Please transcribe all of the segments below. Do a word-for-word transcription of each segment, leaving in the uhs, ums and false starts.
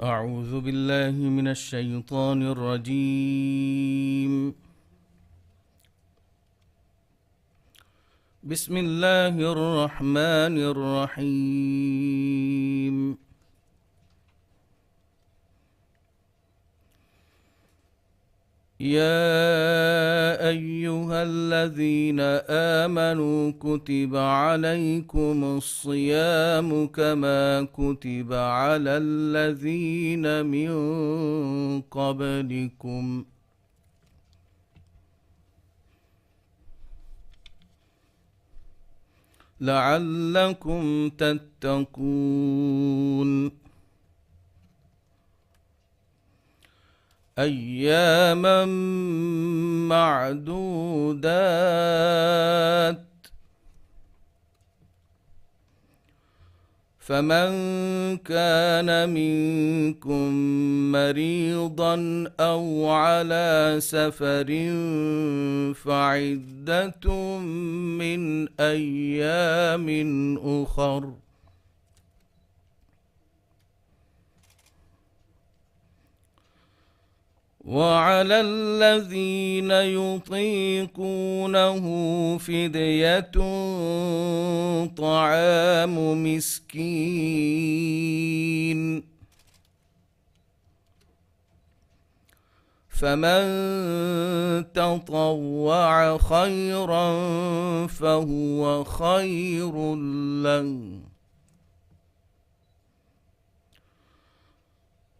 أعوذ بالله من الشيطان الرجيم. بسم الله الرحمن الرحيم. يا أيها الذين آمنوا كتب عليكم الصيام كما كتب على الذين من قبلكم لعلكم تتقون. أياما معدودات، فمن كان منكم مريضا أو على سفر فعدة من أيام أخر، وعلى الذين يطيقونه فدية طعام مسكين، فمن تطوع خيرا فهو خير له،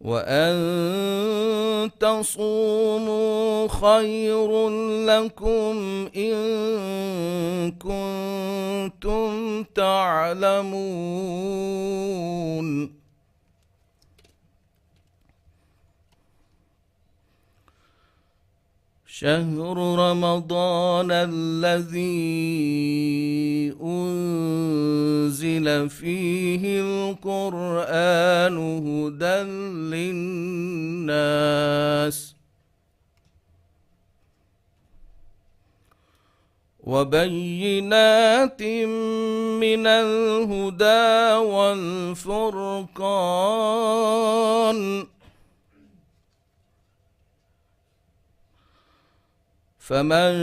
وأن تصوموا خير لكم إن كنتم تعلمون. شهر رمضان الذي أنزل فيه القرآن هدى للناس وبينات من الهدى والفرقان، فمن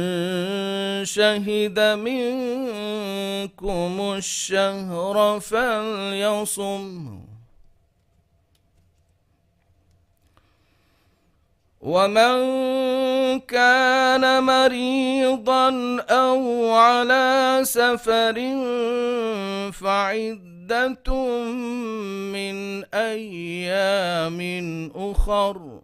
شهد منكم الشهر فليصمه، ومن كان مريضا أو على سفر فعدة من أيام أخر،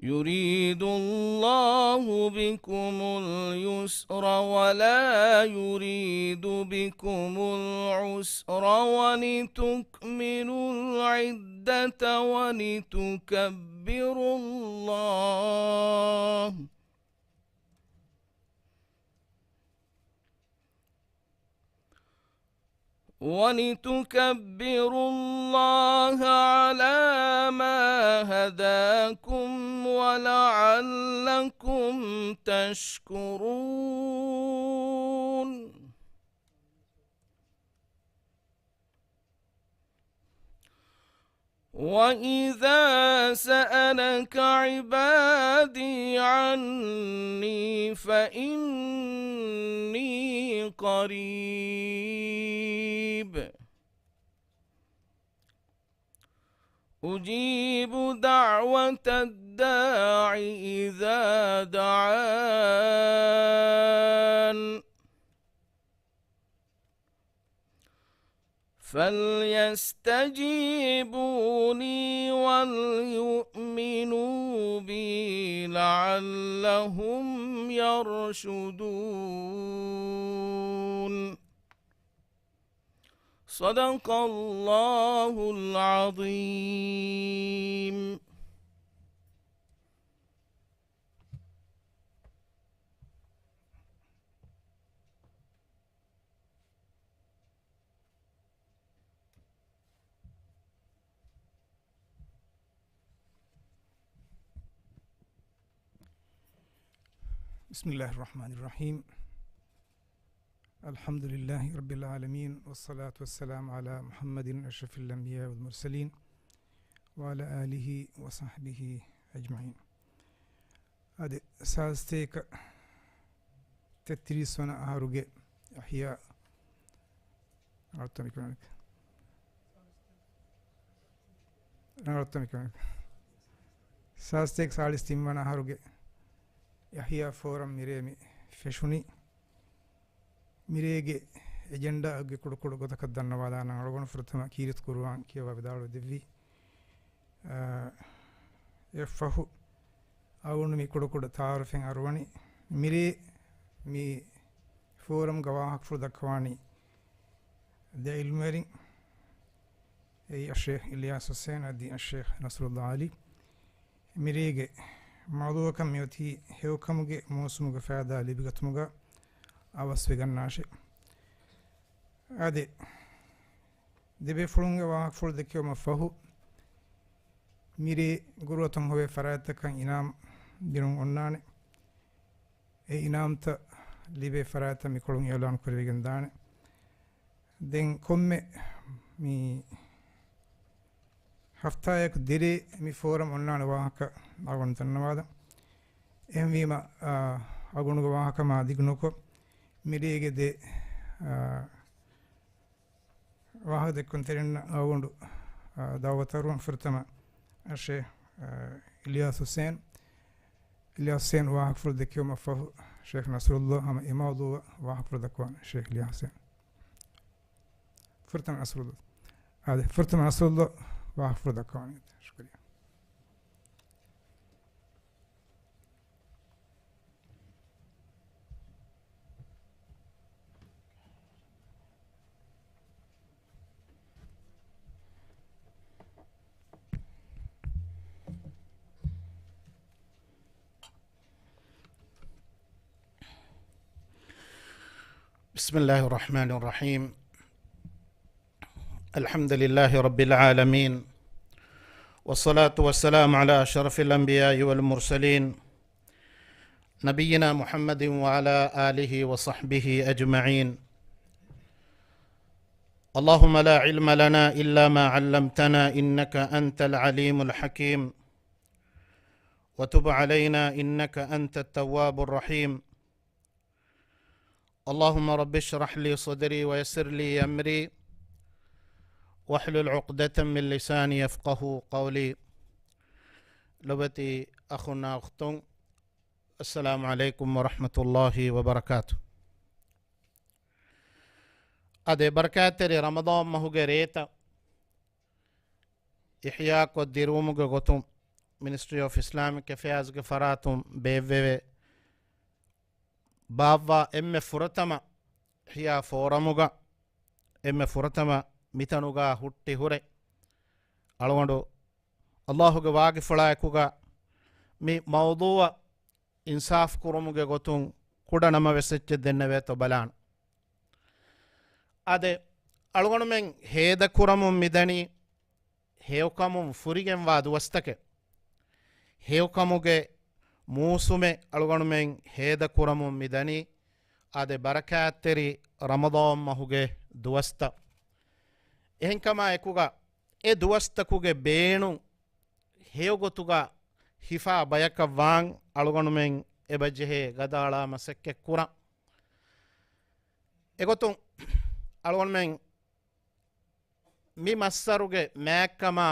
يريد الله بكم اليسر ولا يريد بكم العسر ولتكملوا العدة ولتكبروا الله ولتكبروا الله على ما هداكم ولعلكم تشكرون. وإذا سألك عبادي عني فإني قريب أجيب دعوة الداع إذا دعان فليستجيبوا لي وليؤمنوا بي لعلهم يرشدون. صدق الله العظيم. بسم الله الرحمن الرحيم. الحمد لله رب العالمين، والصلاة والسلام على محمد أشرف الأنبياء والمرسلين، وعلى آله وصحبه أجمعين. އަދި ސާދަ ސަތޭކަ ތެއްތިރީސް ވަނަ އަހަރުގެ އިޙްޔާ، ރަނގަޅުތަ މިކަމެއް؟ ރަނގަޅުތަ މިކަމެއް؟ ސާދަ ސަތޭކަ ސާޅީސް ތިން ވަނަ އަހަރުގެ އިޙްޔާ ފޯރަމް މިރޭ މި ފެށުނީ. މިރޭގެ އެޖެންޑާގެ ކުޑަކުޑަ ގޮތަކަށް ދަންނަވާލާނަން. އަޅުގަނޑު ފުރަތަމަ ކީރިތި ޤުރުއާން ކިޔަވާ ވިދާޅުވެ ދެއްވީ. އާ، އެއަށްފަހު އަޅުގަނޑު މި ކުޑަކުޑަ ތަޢާރަފެއް އަރުވަނީ. މިރޭ މި ފޯރަމްގަ ވާހަކަފުޅު ދައްކަވާނީ ދެ ޢިލްމުވެރިން، އެއީ އައްޝޭޚް އިލްޔާސް ޙުސައިން އަދި އައްޝޭޚް ނަޞްރުﷲ ޢަލީ. މިރޭގެ މައުޟޫޢަކަށް މިއޮތީ ހެޔޮކަމުގެ މޫސުމުގެ ފައިދާ ލިބިގަތުމުގަ އަވަސްވެގަންނާށޭ. އާދެ، ދެބޭފުޅުންގެ ވާހަކަފުޅު ދެކެވުމަށް ފަހު، މިރޭ ގުރުއަތުން ހޮވޭ ފަރާތްތަކަށް އިނާމް ދިނުން އޮންނާނެ. އެ އިނާމްތައް ލިބޭ ފަރާތްތައް މިކޮޅުން އިޢުލާން ކުރެވިގެން ދާނެ. ދެން ކޮންމެ މި ހަފްތާއަކު ދިރޭ މި ފޯރަމް އޮންނާނެ ވާހަކަ އަޅުގަނޑު ދަންނަވާލަން. އެހެންވީމަ، އާ، އަޅުގަނޑުގެ ވާހަކަ މާ ދިގު ނުކޮށް، މިރޭގެ ދެ، އާ، ވާހަކަ ދެއްކުންތެރިންނަށް އަޅުގަނޑު، އާ، ދަޢުވަތު އަރުވަން. ފުރަތަމަ އައްޝޭޚް، އާ، އިލްޔާސް ޙުސައިން، އިލްޔާސް ޙުސައިން ވާހަކަފުޅު ދެކެވުމަށް ފަހު، ޝޭޚް ނަޞްރުﷲ ހަމަ އެ މައުޟޫޢަށް ވާހަކަފުޅު ދައްކަވާނެ. ޝޭޚް އިލްޔާސް ޙުސައިން. ފުރަތަމަ ނަޞްރުﷲ. އާދެ، ފުރަތަމަ ނަޞްރުﷲ ވާހަކަފުޅު ދައްކަވާނެ. ޝުކުރިއްޔާ. بسم الله الرحمن الرحيم. الحمد لله رب العالمين، والصلاة والسلام على أشرف الأنبياء والمرسلين، نبينا محمد وعلى آله وصحبه أجمعين. اللهم لا علم لنا إلا ما علمتنا إنك أنت العليم الحكيم، وتب علينا إنك أنت التواب الرحيم. اللهم رب اشرح لي صدري ويسر لي أمري واحلل عقدة من لساني يفقهوا قولي. ލޮބުވެތި އަޚުންނާ އުޚްތުން، السلام عليكم ورحمة الله وبركاته. އަދި ބަރަކާތްތެރި ރަމަޟާން މަހުގެ ރޭތައް އިޙްޔާކޮށް ދިރުވުމުގެ ގޮތުން މިނިސްޓްރީ އޮފް އިސްލާމިކް އެފެއާޒްގެ ފަރާތުން ބޭއްވެވޭ. ބާއްވާ އެންމެ ފުރަތަމަ އިޙްޔާ ފޯރަމުގަ، އެންމެ ފުރަތަމަ މިތަނުގަ ހުއްޓި ހުރެ، އަޅުގަނޑު ﷲ ގެ ވާގިފުޅާއެކުގަ މި މައުޟޫޢަށް އިންސާފް ކުރުމުގެ ގޮތުން ކުޑަ ނަމަވެސް އެއްޗެއް ދެންނެވޭތޯ ބަލާނަން. އާދެ، އަޅުގަނޑުމެން ހޭދަކުރަމުން މިދަނީ ހެޔޮކަމުން ފުރިގެންވާ ދުވަސްތަކެއް. ހެޔޮކަމުގެ މޫސުމެއް އަޅުގަނޑުމެން ހޭދަކުރަމުން މިދަނީ އާދެ ބަރަކާތްތެރި ރަމަޟާން މަހުގެ ދުވަސްތައް. އެހެންކަމާ އެކުގަ އެ ދުވަސްތަކުގެ ބޭނުން ހެޔޮގޮތުގަ ހިފާ ބަޔަކަށް ވާން އަޅުގަނޑުމެން އެބަޖެހޭ ގަދައަޅާ މަސައްކަތް ކުރަން. އެގޮތުން އަޅުގަނޑުމެން މި މައްސަރުގެ މާތްކަމާ،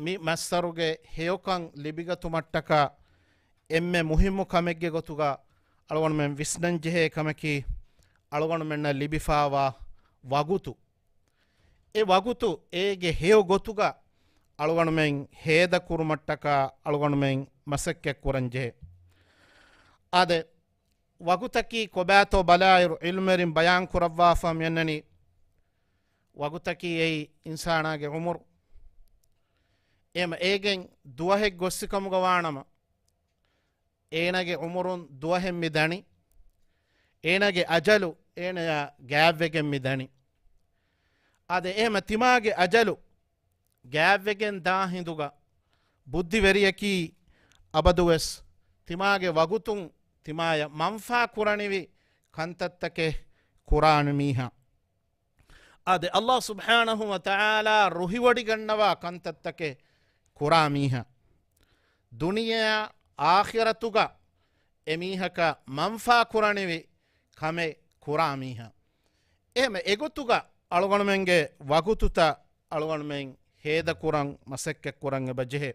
މި މައްސަރުގެ ހެޔޮކަން ލިބިގަތުމަށްޓަކާ އެންމެ މުހިއްމު ކަމެއްގެ ގޮތުގަ އަޅުގަނޑުމެން ވިސްނަންޖެހޭ ކަމަކީ، އަޅުގަނޑުމެންނަށް ލިބިފާވާ ވަގުތު. އެ ވަގުތު އޭގެ ހެޔޮ ގޮތުގަ އަޅުގަނޑުމެން ހޭދަކުރުމަށްޓަކާ އަޅުގަނޑުމެން މަސައްކަތް ކުރަންޖެހޭ. އާދެ، ވަގުތަކީ ކޮބާތޯ ބަލާއިރު، ޢިލްމުވެރިން ބަޔާން ކުރައްވާފަ މިއަންނަނީ، ވަގުތަކީ އެއީ އިންސާނާގެ ޢުމުރު. އެހެމަ އޭގެން ދުވަހެއް ގޮއްސިކަމުގަ ވާނަމަ، އޭނާގެ ޢުމުރުން ދުވަހެއް މި ދަނީ. އޭނާގެ އަޖަލު އޭނަޔާ ގާތްވެގެން މި ދަނީ. އާދެ، އެހެމަ ތިމާގެ އަޖަލު ގާތްވެގެން ދާ ހިނދުގަ، ބުއްދިވެރިޔަކީ އަބަދުވެސް ތިމާގެ ވަގުތުން ތިމާޔަށް މަންފާ ކުރަނިވި ކަންތައްތަކެއް ކުރާނެ މީހާ. އާދެ، ﷲ ސުބްޙާނަހޫ ވަތަޢާލާ ރުހިވޮޑިގަންނަވާ ކަންތައްތަކެއް ކުރާ މީހާ، ދުނިޔެއާ އާޚިރަތުގަ އެމީހަކަށް މަންފާ ކުރަނިވި ކަމެއް ކުރާ މީހާ. އެހެމަ އެގޮތުގަ އަޅުގަނޑުމެންގެ ވަގުތުތައް އަޅުގަނޑުމެން ހޭދަކުރަން މަސައްކަތްކުރަން އެބަޖެހޭ.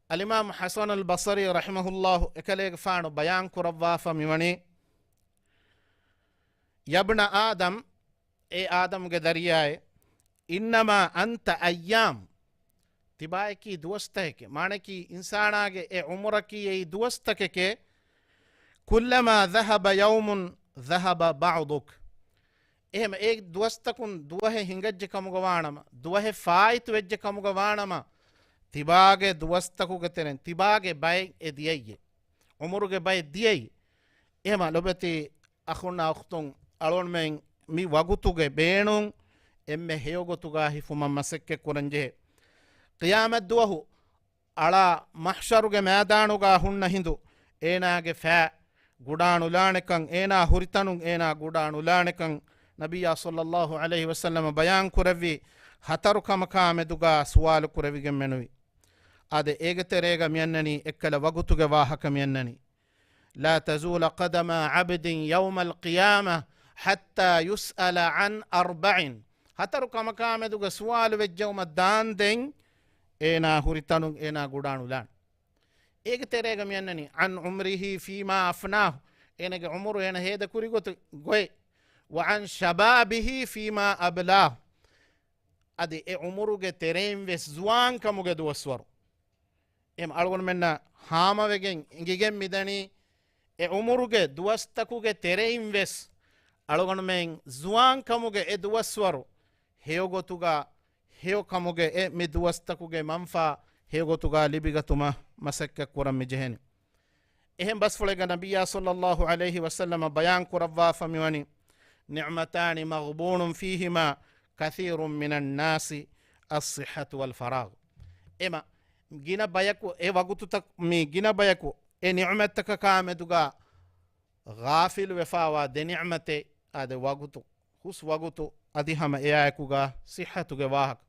އަލްއިމާމު ޙަސަނުލް ބަޞަރީ ރަޙިމަހުﷲ އެކަލޭގެފާނު ބަޔާން ކުރައްވާފަ މިވަނީ، يا ابن آدم، އޭ އާދަމްގެ ދަރިޔާއޭ، إنما أنت أيام، ތިބާއަކީ ދުވަސްތަކެކޭ. މާނައަކީ އިންސާނާގެ އެ ޢުމުރަކީ އެއީ ދުވަސްތަކެކޭ. كلما ذهب يوم ذهب بعضك. އެހެމަ އެ ދުވަސްތަކުން ދުވަހެއް ހިނގައްޖެ ކަމުގަ ވާނަމަ، ދުވަހެއް ފާއިތު ވެއްޖެ ކަމުގަ ވާނަމަ، ތިބާގެ ދުވަސްތަކުގެ ތެރެއިން ތިބާގެ ބައެއް އެ ދިޔައީ، ޢުމުރުގެ ބައެއް ދިޔައީ. އެހެމަ ލޮބެތި އަޚުންނާ އުޚްތުން، އަޅުގަނޑުމެން މި ވަގުތުގެ ބޭނުން އެންމެ ހެޔޮގޮތުގަ ހިފުމަށް މަސައްކަތް ކުރަންޖެހޭ. ޤިޔާމަތްދުވަހު އަޅާ މަޙްޝަރުގެ މައިދާނުގަ ހުންނަ ހިނދު، އޭނާގެ ފައި ގުޑާނުލާނެކަން، އޭނާ ހުރިތަނުން އޭނާ ގުޑާނުލާނެކަން، ނަބިއްޔާ ޞައްލައްލާހު ޢަލައިހި ވަސައްލަމަ ބަޔާން ކުރެއްވި ހަތަރު ކަމަކާ މެދުގަ ސުވާލު ކުރެވިގެން މެނުވި. އާދެ، އޭގެ ތެރޭގަ މިއަންނަނީ އެއްކަލަ ވަގުތުގެ ވާހަކަ މިއަންނަނީ. لا تزول قدما عبد يوم القيامة حتى يسأل عن أربع. ހަތަރު ކަމަކާ މެދުގަ ސުވާލު ވެއްޖައުމަށް ދާންދެން އޭނާ ހުރިތަނުން އޭނާ ގުޑާނުލާނެ. އޭގެ ތެރޭގަ މިއަންނަނީ، عن عمره فيما أفناه، އޭނަގެ ޢުމުރު އޭނަ ހޭދަކުރި ގޮތު ގޮތް، وعن شبابه فيما أبلاه، އަދި އެ ޢުމުރުގެ ތެރެއިން ވެސް ޒުވާންކަމުގެ ދުވަސްވަރު. އެހެމަ އަޅުގަނޑުމެންނަށް ހާމަވެގެން އެނގިގެން މިދަނީ، އެ ޢުމުރުގެ ދުވަސްތަކުގެ ތެރެއިން ވެސް އަޅުގަނޑުމެން ޒުވާންކަމުގެ އެ ދުވަސްވަރު ހެޔޮގޮތުގަ، ހެޔޮކަމުގެ އެ މި ދުވަސްތަކުގެ މަންފާ ހެޔޮގޮތުގަ ލިބިގަތުމަށް މަސައްކަތް ކުރަން މި ޖެހެނީ. އެހެން ބަސްފުޅެއްގަ ނަބިއްޔާ ޞައްލައްލާހު ޢަލައިހި ވަސައްލަމަ ބަޔާން ކުރައްވާފަ މިވަނީ، نعمتان مغبون فيهما كثير من الناس، الصحة والفراغ. އެމަ ގިނަ ބަޔަކު އެ ވަގުތުތައް، މި ގިނަ ބަޔަކު އެ ނިޢުމަތްތަކަކާ މެދުގަ ޣާފިލު ވެފާވާ ދެ ނިޢުމަތެއް، އާދެ، ވަގުތު، ހުސް ވަގުތު، އަދި ހަމަ އެއާއެކުގަ ޞިއްޙަތުގެ ވާހަކަ.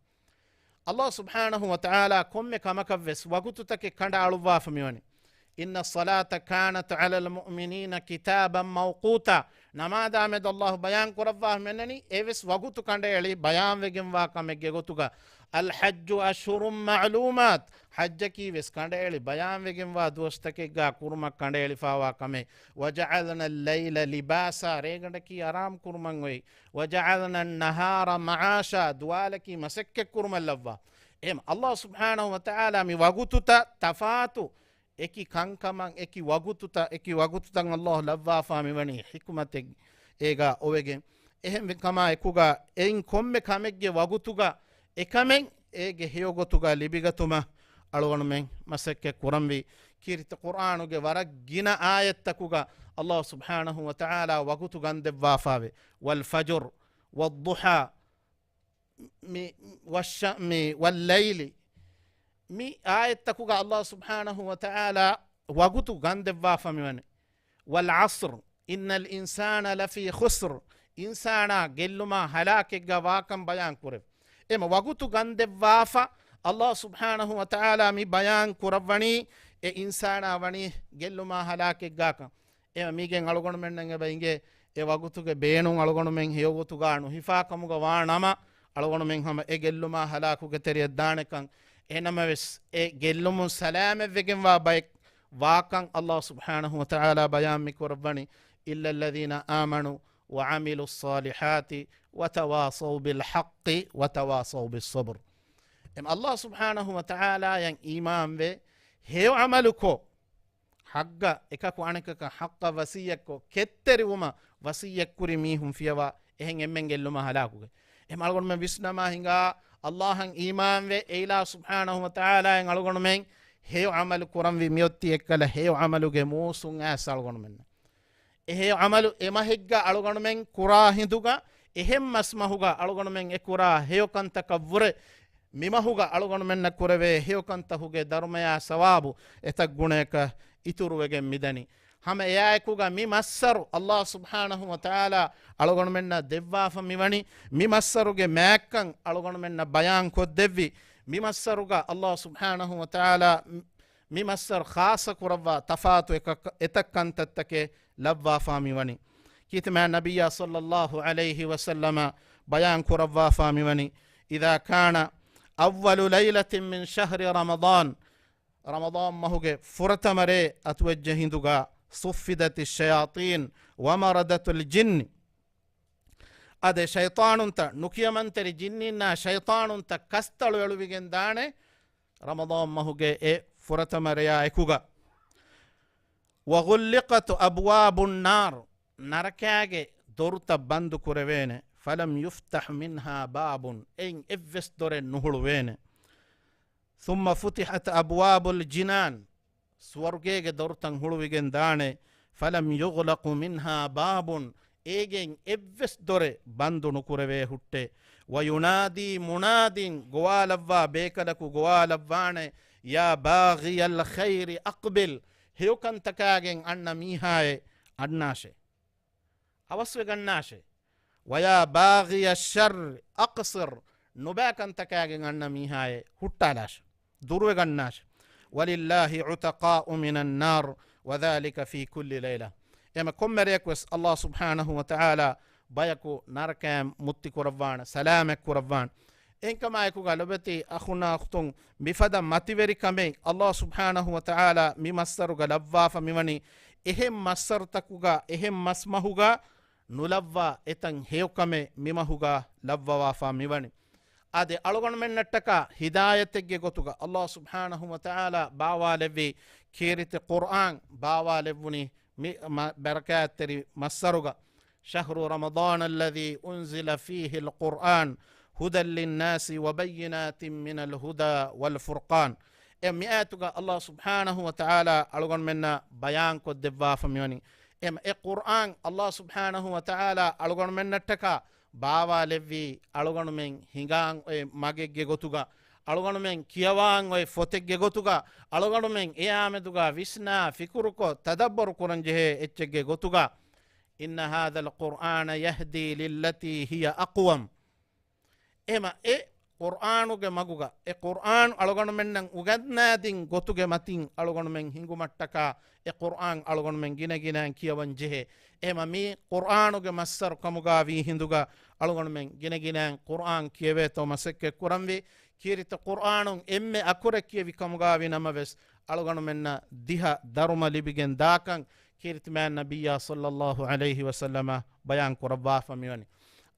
ﷲ ސުބްޙާނަހޫ ވަތަޢާލާ ކޮންމެ ކަމަކަށްވެސް ވަގުތުތަކެއް ކަނޑައަޅުއްވާފަ މިވަނީ. إن الصلاة كانت على المؤمنين كتابا موقوتا. ނަމާދާ މެދު ﷲ ބަޔާން ކުރައްވާފަ މިއަންނަނީ، އެވެސް ވަގުތު ކަނޑައެޅި ބަޔާންވެގެންވާ ކަމެއްގެ ގޮތުގަ. الحج أشهر معلومات. ޙައްޖަކީ ވެސް ކަނޑައެޅި ބަޔާންވެގެންވާ ދުވަސްތަކެއްގަ ކުރުމަށް ކަނޑައެޅިފާވާ ކަމެއް. وجعلنا الليل لباسا، ރޭގަނޑަކީ އަރާމް ކުރުމަށް އޮތް. وجعلنا النهار معاشا، ދުވާލަކީ މަސައްކަތް ކުރުމަށް ލައްވާ. އެހެން ﷲ ސުބްޙާނަހޫ ވަތަޢާލާ މި ވަގުތުތައް ތަފާތު އެކި ކަންކަމަށް، އެކި ވަގުތުތައް، އެކި ވަގުތުތައް ﷲ ލައްވާފާ މިވަނީ ޙިކުމަތެއް އޭގަ އޮވެގެން. އެހެން ކަމާ އެކުގަ އެއިން ކޮންމެ ކަމެއްގެ ވަގުތުގަ އެކަމެއް އޭގެ ހެޔޮގޮތުގަ ލިބިގަތުމަށް އަޅުގަނޑުމެން މަސައްކަތް ކުރަންވީ. ކީރިތި ޤުރްއާނުގެ ވަރަށް ގިނަ އާޔަތްތަކުގަ ﷲ ސުބްޙާނަހޫ ވަތަޢާލާ ވަގުތު ގަންދެއްވާފާވޭ. والفجر، والضحى، މި، والش، މި، والليل، މި އާޔަތްތަކުގަ ﷲ ސުބްޙާނަހޫ ވަތަޢާލާ ވަގުތު ގަންދެއްވާފަ މިވަނީ. والعصر، إن الإنسان لفي خسر، އިންސާނާ ގެއްލުމާ ހަލާކެއްގަ ވާކަން ބަޔާން ކުރެވި. އެމަ ވަގުތު ގަންދެއްވާފަ ﷲ ސުބްޙާނަހޫ ވަތަޢާލާ މި ބަޔާން ކުރައްވަނީ އެ އިންސާނާ ވަނީ ގެއްލުމާ ހަލާކެއްގާކަން. އެމަ މީގެން އަޅުގަނޑުމެންނަށް އެބަ އިނގޭ، އެ ވަގުތުގެ ބޭނުން އަޅުގަނޑުމެން ހެޔޮގޮތުގާ ނުހިފާ ކަމުގަ ވާ ނަމަ، އަޅުގަނޑުމެން ހަމަ އެ ގެއްލުމާ ހަލާކުގެ ތެރެއަށް ދާނެކަން. އެހެންނަމަވެސް، އެ ގެއްލުމުން ސަލާމަތްވެގެންވާ ބައެއް ވާކަން ﷲ ސުބްޙާނަހޫ ވަތަޢާލާ ބަޔާން މި ކުރައްވަނީ، إلا الذين آمنوا وعملوا الصالحات وتواصوا بالحق وتواصوا بالصبر. އެމަ ﷲ ސުބްޙާނަހޫ ވަތަޢާލާޔަށް އީމާންވެ، ހެޔޮ ޢަމަލުކޮށް، ޙައްޤަށް އެކަކު އަނެކަކަށް ޙައްޤަށް ވަޞިއްޔަތްކޮށް، ކެތްތެރިވުމަށް ވަޞިއްޔަތްކުރި މީހުން ފިޔަވާ، އެހެން އެންމެން ގެއްލުމަށް ހަލާކުގެ. އެހެން އަޅުގަނޑުމެން ވިސްނަމާ ހިނގާ، ﷲ އަށް އީމާންވެ، އެއިލާހު ސުބްޙާނަހޫ ވަތަޢާލާއަށް އަޅުގަނޑުމެން ހެޔޮ ޢަމަލު ކުރަންވީ، މިއޮތީ އެއްކަލަ ހެޔޮ ޢަމަލުގެ މޫސުން އައިސް އަޅުގަނޑުމެންނަށް. އެ ހެޔޮ ޢަމަލު އެ މަހެއްގަ އަޅުގަނޑުމެން ކުރާ ހިނދުގަ، އެހެން މަސްމަހުގަ އަޅުގަނޑުމެން އެ ކުރާ ހެޔޮ ކަންތަކަށްވުރެ، މިމަހުގަ އަޅުގަނޑުމެންނަށް ކުރެވޭ ހެޔޮ ކަންތަކުގެ ދަރުމަޔާ ސަވާބު އެތައް ގުނަޔަކަށް އިތުރުވެގެން މިދަނީ. ހަމަ އެއާއެކުގަ މި މައްސަރު އައްލާހު ސުބްޙާނަހު ވަތަޢާލާ އަޅުގަނޑުމެންނަށް ދެއްވާފަ މިވަނީ. މި މައްސަރުގެ މާތްކަން އަޅުގަނޑުމެންނަށް ބަޔާން ކޮށްދެއްވި. މި މައްސަރުގަ އައްލާހު ސުބްޙާނަހު ވަތަޢާލާ މި މައްސަރު ޚާއްޞަ ކުރައްވާ ތަފާތު އެކަ-، އެތައް ކަންތައްތަކެއް ލައްވާފާ މިވަނީ. ކީރިތި މާތް ނަބިއްޔާ ޞައްލައްލާހު ޢަލައިހި ވަސައްލަމަ ބަޔާން ކުރައްވާފާ މިވަނީ، إذا كان أول ليلة من شهر رمضان، ރަމަޟާން މަހުގެ ފުރަތަމަ ރޭ އަތުވެއްޖެ ހިނދުގަ، صفدت الشياطين ومردة الجن. އާދެ، ޝައިޠާނުންތައް، ނުކިޔަމަންތެރި ޖިންނީންނާ ޝައިޠާނުންތައް ކަސްތަޅު އެޅުވިގެން ދާނެ ރަމަޟާން މަހުގެ އެ ފުރަތަމަ ރެޔާ އެކުގަ. وغلقت أبواب النار، ނަރަކާގެ ދޮރުތައް ބަންދު ކުރެވޭނެ. فلم يفتح منها باب، އެއިން އެއްވެސް ދޮރެއް ނުހުޅުވޭނެ. ثم فتحت أبواب الجنان، ސުވަރުގޭގެ ދޮރުތައް ހުޅުވިގެން ދާނެ. فلم يغلق منها باب، އޭގެން އެއްވެސް ދޮރެއް ބަންދު ނުކުރެވޭ ހުއްޓޭ. وينادي مناد، ގޮވާލައްވާ ބޭކަލަކު ގޮވާލައްވާނެ، يا باغي الخير أقبل، ހެޔޮކަންތަކާގެން އަންނަ މީހާއޭ، އަންނާށޭ. އަވަސްވެގަންނާށޭ. ويا باغي الشر أقصر، ނުބައިކަންތަކާގެން އަންނަ މީހާއޭ، ހުއްޓާލާށޭ. ދުރުވެގަންނާށޭ. ولله عتقاء من النار وذلك في كل ليلة. އެމަ ކޮންމެ ރެޔަކުވެސް އައްލާހު ސުބްޙާނަހު ވަތަޢާލާ ބަޔަކު ނަރަކައިން މުއްތި ކުރައްވާނެ، ސަލާމަތް ކުރައްވާނެ. އެހެންކަމާއެކުގަ ލޮބެތި އަޚުންނާ އުޚްތުން، މިފަދަ މަތިވެރިކަމެއް އައްލާހު ސުބްޙާނަހު ވަތަޢާލާ މި މައްސަރުގަ ލައްވާފަ މިވަނީ، އެހެން މައްސަރުތަކުގަ، އެހެން މަސްމަހުގަ ނުލައްވާ އެތަން ހެޔޮކަމެއް މިމަހުގަ ލައްވަވާފާ މިވަނީ. އާދެ، އަޅުގަނޑުމެންނަށްޓަކާ ހިދާޔަތެއްގެ ގޮތުގަ އައްލާހު ސުބްޙާނަހު ވަތަޢާލާ ބާވާލެއްވި ކީރިތި ޤުރްއާން ބާވާލެއްވުނީ މި މަ-، ބަރަކާތްތެރި މައްސަރުގަ. شهر رمضان الذي أنزل فيه القرآن هدى للناس وبينات من الهدى والفرقان. އެ މި އާޔަތުގަ އައްލާހު ސުބްޙާނަހު ވަތަޢާލާ އަޅުގަނޑުމެންނަށް ބަޔާންކޮށްދެއްވާފަ މިވަނީ. އެ، އެ ޤުރްއާން އައްލާހު ސުބްޙާނަހު ވަތަޢާލާ އަޅުގަނޑުމެންނަށްޓަކާ ބާވާލެއްވީ، އަޅުގަނޑުމެން ހިނގާން އޮތް މަގެއްގެ ގޮތުގަ، އަޅުގަނޑުމެން ކިޔަވާން އޮތް ފޮތެއްގެ ގޮތުގަ، އަޅުގަނޑުމެން އެއާމެދުގަ ވިސްނާ، ފިކުރުކޮށް، ތަދައްބަރު ކުރަންޖެހޭ އެއްޗެއްގެ ގޮތުގަ، إن هذا القرآن يهدي للتي هي أقوم. އެހެމަ އެ ޤުރްއާނުގެ މަގުގަ، އެ ޤުރްއާން އަޅުގަނޑުމެންނަށް އުގަންނާދިން ގޮތުގެ މަތިން އަޅުގަނޑުމެން ހިނގުމަށްޓަކާ، އެ ޤުރްއާން އަޅުގަނޑުމެން ގިނަގިނައިން ކިޔަވަން ޖެހޭ. އެހެމަ މި ޤުރްއާނުގެ މައްސަރު ކަމުގަ ވީ ހިނދުގަ އަޅުގަނޑުމެން ގިނަގިނައިން ޤުރްއާން ކިޔެވޭތޯ މަސައްކަތް ކުރަންވީ. ކީރިތި ޤުރްއާނުން އެންމެ އަކުރެއް ކިޔެވި ކަމުގަ ވި ނަމަވެސް، އަޅުގަނޑުމެންނަށް ދިހަ ދަރުމަ ލިބިގެން ދާކަން ކީރިތި މާތް ނަބިއްޔާ ޞައްލައްލާހު ޢަލައިހި ވަސައްލަމަ ބަޔާން ކުރައްވާފަ މިވަނީ.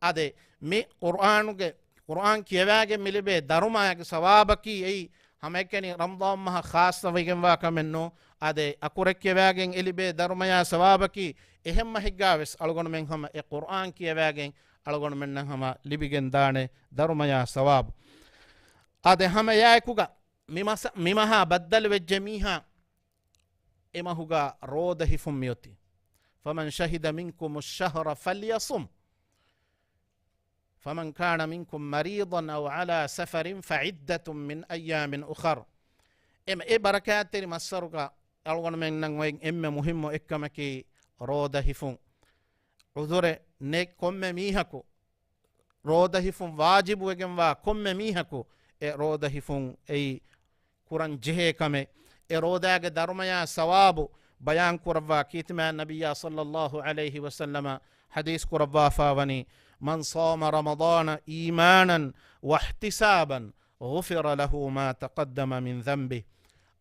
އާދެ، މި ޤުރްއާނުގެ، ޤުރްއާން ކިޔަވާގެން މި ލިބޭ ދަރުމައިގެ ސަވާބަކީ އެއީ ހަމައެކަނި ރަމަޟާން މަހަށް ޚާއްޞަވެގެންވާ ކަމެއް ނޫން. އާދެ، އަކުރެއް ކިޔަވާގެން އެ ލިބޭ ދަރުމަޔާ ސަވާބަކީ އެހެން މަހެއްގަ ވެސް އަޅުގަނޑުމެން ހަމަ އެ ޤުރްއާން ކިޔަވާގެން އަޅުގަނޑުމެންނަށް ހަމަ ލިބިގެން ދާނެ ދަރުމަޔާ ސަވާބު. އާދެ، ހަމަ އެއާއެކުގަ މި މަސަ-، މި މަހާ ބައްދަލުވެއްޖެ މީހާ އެ މަހުގަ ރޯދަ ހިފުން މިއޮތީ. فمن شهد منكم الشهر فليصم. فمن كان منكم مريضا أو على سفر فعدة من أيام أخر. އެމަ އެ ބަރަކާތްތެރި މައްސަރުގަ އަޅުގަނޑުމެންނަށް އޮތް އެންމެ މުހިއްމު އެއްކަމަކީ ރޯދަ ހިފުން. ޢުޛުރެއް ނެތް ކޮންމެ މީހަކު ރޯދަ ހިފުން ވާޖިބުވެގެންވާ ކޮންމެ މީހަކު އެ ރޯދަ ހިފުން އެއީ ކުރަން ޖެހޭ ކަމެއް. އެ ރޯދާގެ ދަރުމަޔާ ސަވާބު ބަޔާން ކުރައްވާ ކީރިތި މާތް ނަބިއްޔާ ޞައްލައްލާހު ޢަލައިހި ވަސައްލަމަ ޙަދީޘް ކުރައްވާފާ ވަނީ، من صام رمضان إيمانا واحتسابا غفر له ما تقدم من ذنبه.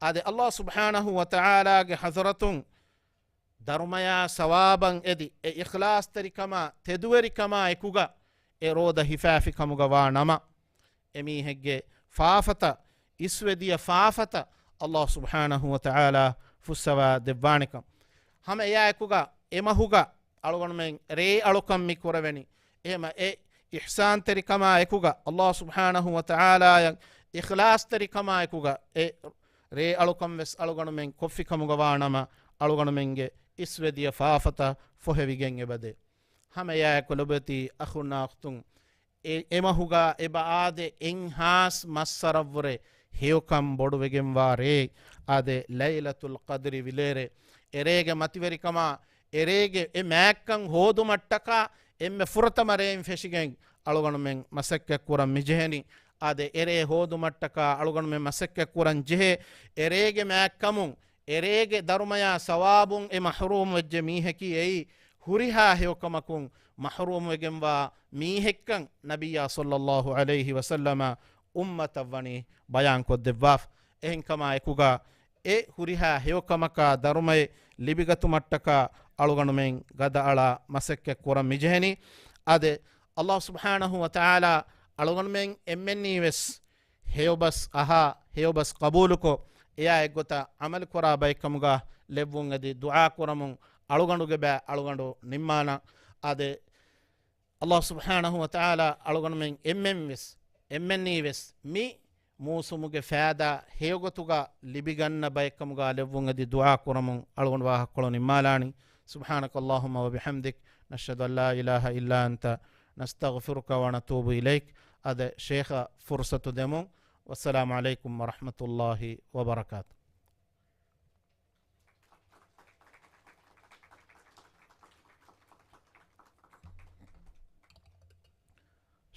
އާދެ، ﷲ ސުބްޙާނަހޫ ވަތަޢާލާގެ ޙަޟްރަތުން ދަރުމަޔާ ސަވާބަށް އެދި، އެ އިޚްލާޞްތެރިކަމާ، ތެދުވެރިކަމާ އެކުގަ އެ ރޯދަ ހިފާފި ކަމުގަ ވާ ނަމަ، އެމީހެއްގެ ފާފަތައް، އިސްވެދިޔަ ފާފަތައް ﷲ ސުބްޙާނަހޫ ވަތަޢާލާ ފުއްސަވާ ދެއްވާނެކަން. ހަމަ އެއާއެކުގަ އެ މަހުގަ އަޅުގަނޑުމެން ރޭ އަޅުކަން މި ކުރެވެނީ. އެހެމަ އެ އިޙްސާންތެރިކަމާ އެކުގަ، ﷲ ސުބްޙާނަހޫ ވަތަޢާލާއަށް އިޚްލާޞްތެރިކަމާ އެކުގަ އެ ރޭ އަޅުކަން ވެސް އަޅުގަނޑުމެން ކޮށްފި ކަމުގަ ވާ ނަމަ، އަޅުގަނޑުމެންގެ އިސްވެދިޔަ ފާފަތައް ފޮހެވިގެން އެބަދޭ. ހަމަ އެއާއެކު ލޮބުވެތި އަޚުންނާ އުޚްތުން، އެ، އެ މަހުގަ އެބަ އާދެ އެއްހާސް މައްސަރަށްވުރެ ހެޔޮކަން ބޮޑުވެގެންވާ ރޭ އާދެ ލައިލަތުލް ޤަދްރި ވިލޭރޭ. އެރޭގެ މަތިވެރިކަމާ، އެރޭގެ އެ މާތްކަން ހޯދުމަށްޓަކާ އެންމެ ފުރަތަމަ ރޭން ފެށިގެން އަޅުގަނޑުމެން މަސައްކަތް ކުރަން މިޖެހެނީ. އާދެ، އެރޭ ހޯދުމަށްޓަކާ އަޅުގަނޑުމެން މަސައްކަތް ކުރަން ޖެހޭ، އެރޭގެ މާތްކަމުން، އެރޭގެ ދަރުމަޔާ ސަވާބުން އެ މަޙްރޫމް ވެއްޖެ މީހަކީ އެއީ ހުރިހާ ހެޔޮކަމަކުން މަޙްރޫމް ވެގެންވާ މީހެއްކަން ނަބިއްޔާ ޞައްލައްލާހު ޢަލައިހި ވަސައްލަމަ އުއްމަތަށް ވަނީ ބަޔާންކޮށްދެއްވާފަ. އެހެންކަމާ އެކުގަ އެ ހުރިހާ ހެޔޮކަމަކާ ދަރުމައެއް ލިބިގަތުމަށްޓަކާ އަޅުގަނޑުމެން ގަދައަޅާ މަސައްކަތް ކުރަން މިޖެހެނީ. އާދެ، ﷲ ސުބްޙާނަހޫ ވަތަޢާލާ އަޅުގަނޑުމެން އެންމެންނީވެސް ހެޔޮބަސް އަހާ، ހެޔޮބަސް ޤަބޫލުކޮށް، އެޔާ އެއްގޮތަށް ޢަމަލުކުރާ ބައެއްކަމުގަ ލެއްވުން އެދި ދުޢާ ކުރަމުން އަޅުގަނޑުގެ ބައި އަޅުގަނޑު ނިންމާނަން. އާދެ، ﷲ ސުބްޙާނަހޫ ވަތަޢާލާ އަޅުގަނޑުމެން އެންމެންވެސް، އެންމެންނީވެސް މި މޫސުމުގެ ފައިދާ ހެޔޮގޮތުގަ ލިބިގަންނަ ބައެއްކަމުގަ ލެއްވުން އެދި ދުޢާ ކުރަމުން އަޅުގަނޑު ވާހަކަކޮޅު ނިންމާލާނީ. سبحانك اللهم وبحمدك، نشهد أن لا إله إلا أنت، نستغفرك ونتوب إليك. އަދި ޝޭޚަށް ފުރުޞަތު ދެމުން. والسلام عليكم ورحمة الله وبركاته.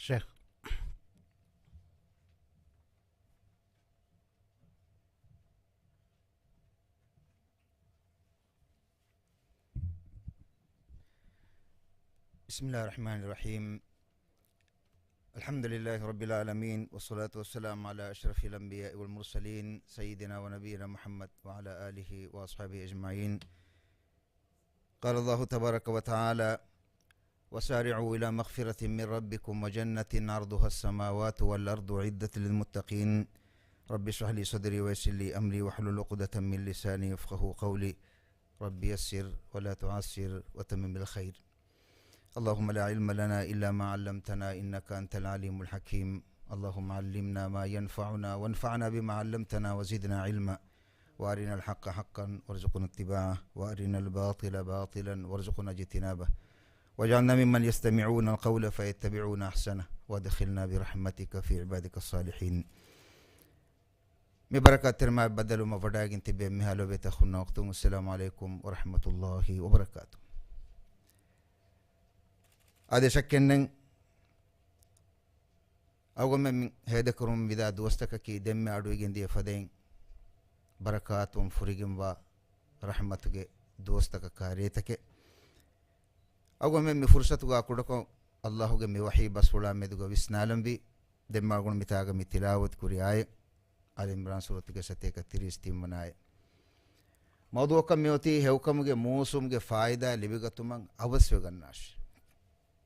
ޝޭޚް. بسم الله الرحمن الرحيم. الحمد لله رب العالمين، والصلاة والسلام على أشرف الأنبياء والمرسلين، سيدنا ونبينا محمد وعلى آله وأصحابه أجمعين. قال الله تبارك وتعالى: وسارعوا إلى مغفرة من ربكم وجنة عرضها السماوات والأرض أعدت للمتقين. رب اشرح لي صدري ويسر لي أمري واحلل عقدة من لساني يفقهوا قولي. رب يسر ولا تعسر وتمم بالخير. اللهم لا علم لنا إلا ما علمتنا إنك أنت العليم الحكيم. اللهم علمنا ما ينفعنا وانفعنا بما علمتنا وزدنا علما. وأرنا الحق حقا وارزقنا اتباعه، وأرنا الباطل باطلا وارزقنا اجتنابه، واجعلنا ممن يستمعون القول فيتبعون أحسنه، وأدخلنا برحمتك في عبادك الصالحين. މި ބަރަކާތްތެރި މާތް ބައްދަލުވުމަށް ވަޑައިގެން ތިބޭ މިހާ ލޯބިވެތި އަޚުންނާ އުޚްތުން، السلام عليكم ورحمة الله وبركاته. އާދެ، ޝައްކެއްނެތް، އަޅުގަނޑުމެން ހޭދަކުރަމުން ވިދާ ދުވަސްތަކަކީ ދެންމެ އަޑުއިވިގެން ދިޔަ ފަދައިން ބަރަކާތުން ފުރިގެންވާ ރަޙްމަތުގެ ދުވަސްތަކަކާ ރޭތަކެއް. އަޅުގަނޑުމެން މި ފުރުޞަތުގާ ކުޑަކޮށް ﷲ ގެ މި ވަޙީ ބަސްފުޅާ މެދުގަ ވިސްނާލަންވީ. ދެންމެ އަޅުގަނޑު މިތާގަ މި ތިލާވަތު ކުރި އާޔަތް އާލި ޢިމްރާން ސޫރަތުގެ ސަތޭކަ ތިރީސް ތިން ވަނަ އާޔަތް. މައުޟޫޢަކަށް މިއޮތީ ހެޔޮކަމުގެ މޫސުމްގެ ފާއިދާ ލިބިގަތުމަށް އަވަސްވެގަންނާށި.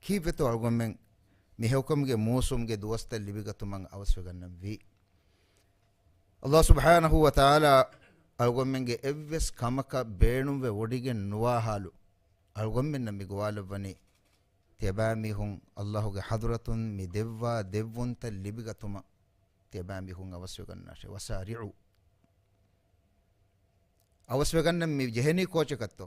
ކީއްވެތޯ އަޅުގަނޑުމެން މި ހެޔޮކަމުގެ މޫސުމްގެ ދުވަސްތައް ލިބިގަތުމަށް އަވަސްވެގަންނަންވީ؟ ﷲ ސުބްޙާނަހޫ ވަތަޢާލާ އަޅުގަނޑުމެންގެ އެއްވެސް ކަމަކަށް ބޭނުންވެ ވޮޑިގެން ނުވާ ޙާލު، އަޅުގަނޑުމެންނަށް މި ގޮވާލައްވަނީ، ތިޔަބައިމީހުން ﷲ ގެ ޙަޟްރަތުން މި ދެއްވާ ދެއްވުންތައް ލިބިގަތުމަށް ތިޔަބައިމީހުން އަވަސްވެގަންނާށޭ. وسارعوا. އަވަސްވެގަންނަން މި ޖެހެނީ ކޯޗަކަށްތޯ؟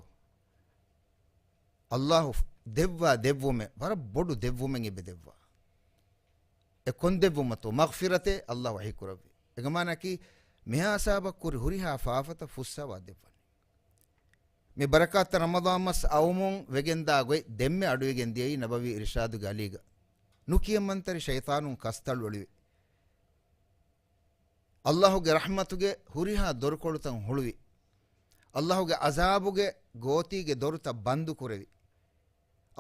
ﷲ ދެއްވާ ދެއްވުމެއް، ވަރަށް ބޮޑު ދެއްވުމެއް އެބަ ދެއްވާ. އެ ކޮން ދެއްވުމަތޯ؟ މަޣްފިރަތެއް ﷲ ވަޙީކުރެއްވި. އޭގެ މާނައަކީ، މިހާ ހިސާބަށް ކުރި ހުރިހާ ފާފަތައް ފުއްސަވާ ދެއްވަނީ. މި ބަރަކާތްތެރި ރަމަޟާން މަސް އައުމުން ވެގެންދާ ގޮތް ދެންމެ އަޑުއިވިގެން ދިޔައީ ނަބަވީ އިރުޝާދުގެ އަލީގަ. ނުކިޔަމަންތެރި ޝައިޠާނުން ކަސްތަޅުއެޅިވި. ﷲ ގެ ރަޙްމަތުގެ ހުރިހާ ދޮރުކޮޅުތައް ހުޅުވި. ﷲ ގެ ޢަޛާބުގެ ގޯތީގެ ދޮރުތައް ބަންދުކުރެވި.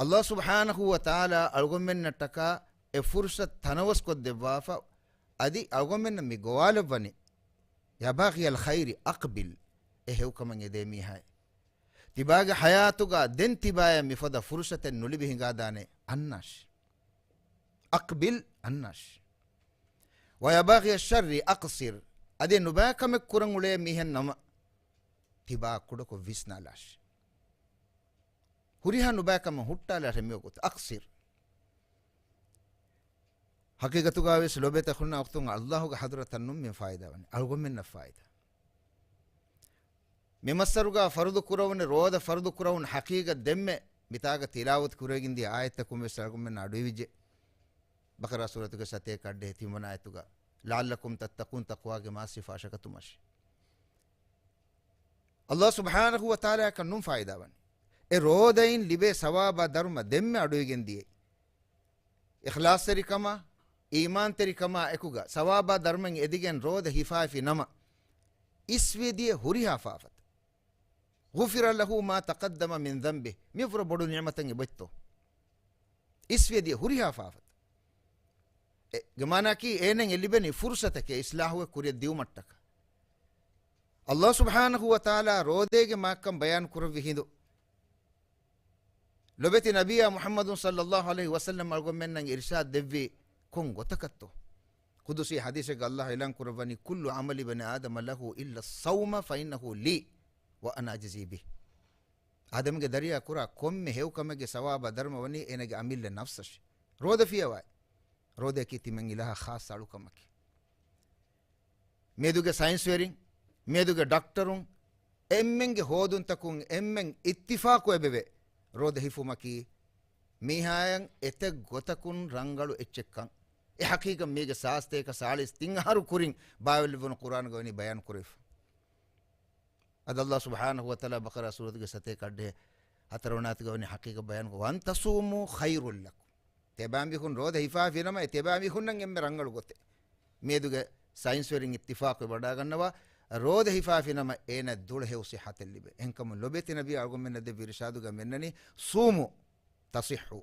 ﷲ ސުބްޙާނަހޫ ވަތަޢާލާ އަޅުގަނޑުމެންނަށްޓަކާ އެ ފުރުޞަތު ތަނަވަސްކޮށްދެއްވާފަ، އަދި އަޅުގަނޑުމެންނަށް މި ގޮވާލައްވަނީ، يا باغي الخير أقبل، އެ ހެޔޮކަމަށް އެދޭ މީހާއޭ. ތިބާގެ ޙަޔާތުގަ ދެން ތިބާޔަށް މިފަދަ ފުރުޞަތެއް ނުލިބި ހިނގާދާނެ، އަންނާށި. أقبل، އަންނާށި. ويا باغي الشر أقصر، އަދި ނުބައިކަމެއް ކުރަން އުޅޭ މީހެއް ނަމަ، ތިބާ ކުޑަކޮށް ވިސްނާލާށި. ހުރިހާ ނުބައިކަމެއް ހުއްޓާލާށެ މިވަގުތު. أقصر. ޙަޤީޤަތުގަ ވެސް ލޯބިވެތި އަޚުންނާ އުޚްތުން، ﷲ ގެ ޙަޟްރަތަށް ނޫން މި ފާއިދާ ވަނީ. އަޅުގަނޑުމެންނަށް ފާއިދާ. މި މައްސަރުގަ ފަރުޟު ކުރެވުނު ރޯދަ ފަރުޟު ކުރެވުނު ޙަޤީޤަތް ދެންމެ މިތާގަ ތިލާވަތު ކުރެވިގެން ދިޔަ އާޔަތްތަކުން ވެސް އަޅުގަނޑުމެންނަށް އަޑުއިވިއްޖެ. ބަޤަރާ ސޫރަތުގެ ސަތޭކަ އަށްޑިހަ ތިން ވަނަ އާޔަތުގަ، لعلكم تتقون، ތަޤްވާގެ މާތް ސިފަ އަށަކަތުމަށި. އަﷲ ސުބްޙާނަހޫ ވަތަޢާލާއަކަށް ނޫން ފާއިދާވަނީ. އެ ރޯދައިން ލިބޭ ސަވާބާ ދަރުމަ ދެންމެ އަޑުއިގެން ދިޔައީ. އިޚްލާޞްތެރިކަމާ، އީމާންތެރިކަމާ އެކުގަ ސަވާބާ ދަރުމައިން އެދިގެން ރޯދަ ހިފާފި ނަމަ، އިސްވެދިޔަ ހުރިހާ ފާފަތައް. غفر له ما تقدم من ذنبه. މި ވުރަ ބޮޑު ނިޢުމަތެއް އެބައޮތްތޯ؟ އިސްވެދިޔަ ހުރިހާ ފާފަތައް. އޭގެ މާނައަކީ އޭނައަށް އެ ލިބެނީ ފުރުޞަތެކޭ އިޞްލާޙުވެ ކުރިއަށް ދިއުމަށްޓަކާ. އަﷲ ސުބްޙާނަހޫ ވަތަޢާލާ ރޯދައިގެ މާތްކަން ބަޔާން ކުރެއްވި ހިނދު، ލޮބެތި ނަބިއްޔާ މުޙައްމަދު ޞައްލައްލާހު ޢަލައިހި ވަސައްލަމް އަޅުގަނޑުމެންނަށް އިރުޝާދު ދެއްވީ ކޮން ގޮތަކަށްތޯ؟ ޤުދުސީ ޙަދީޘެއްގަ އަﷲ އިޢުލާން ކުރައްވަނީ، كل عمل ابن آدم له إلا الصوم فإنه لي وأنا أجزي به. އާދަމްގެ ދަރިޔާ ކުރާ ކޮންމެ ހެޔޮ ކަމެއްގެ ސަވާބާ ދަރުމަ ވަނީ އޭނަގެ އަމިއްލަ ނަފްސަށް. ރޯދަ ފިޔަވާ. ރޯދައަކީ ތިމަން އިލާހާ ޚާއްޞަ އަޅުކަމަކީ. މިއަދުގެ ސައިންސްވެރިން، މިއަދުގެ ޑޮކްޓަރުން އެންމެންގެ ހޯދުންތަކުން އެންމެން އިއްތިފާޤު އެބެވޭ، ރޯދަ ހިފުމަކީ މީހާއަށް އެތައް ގޮތަކުން ރަނގަޅު އެއްޗެއްކަން. އެ ޙަޤީޤަތް މީގެ ސާސްތޭކަ ސާޅީސް ތިން އަހަރު ކުރިން ބާވެލެއްވުނު ޤުރްއާނުގަ ވަނީ ބަޔާން ކުރެވިފަ. އަދި އަﷲ ސުބްޙާނަހޫ ވަތަޢާލާ ބަޤަރާ ސޫރަތުގެ ސަތޭކަ އަށްޑިހަ ހަތަރުވަނަ އާޔަތުގަ ވަނީ ޙަޤީޤަތް ބަޔާން، وأن تصوموا خير لكم. ތިޔަބައިމީހުން ރޯދަ ހިފާފި ނަމަ، އެ ތިޔަބައިމީހުންނަށް އެންމެ ރަނގަޅު ގޮތެއް. މިއަދުގެ ސައިންސްވެރިން އިއްތިފާޤުވެވަޑައިގަންނަވާ، ރޯދަ ހިފާފި ނަމަ އޭނަ ދުޅަހެޔޮ ޞިއްޙަތެއް ލިބޭ. އެހެންކަމުން ލޮބެތި ނަބީ އަޅުގަނޑުމެންނަށް ދެއްވި އިރުޝާދުގަ މިއަންނަނީ، صوموا تصحوا.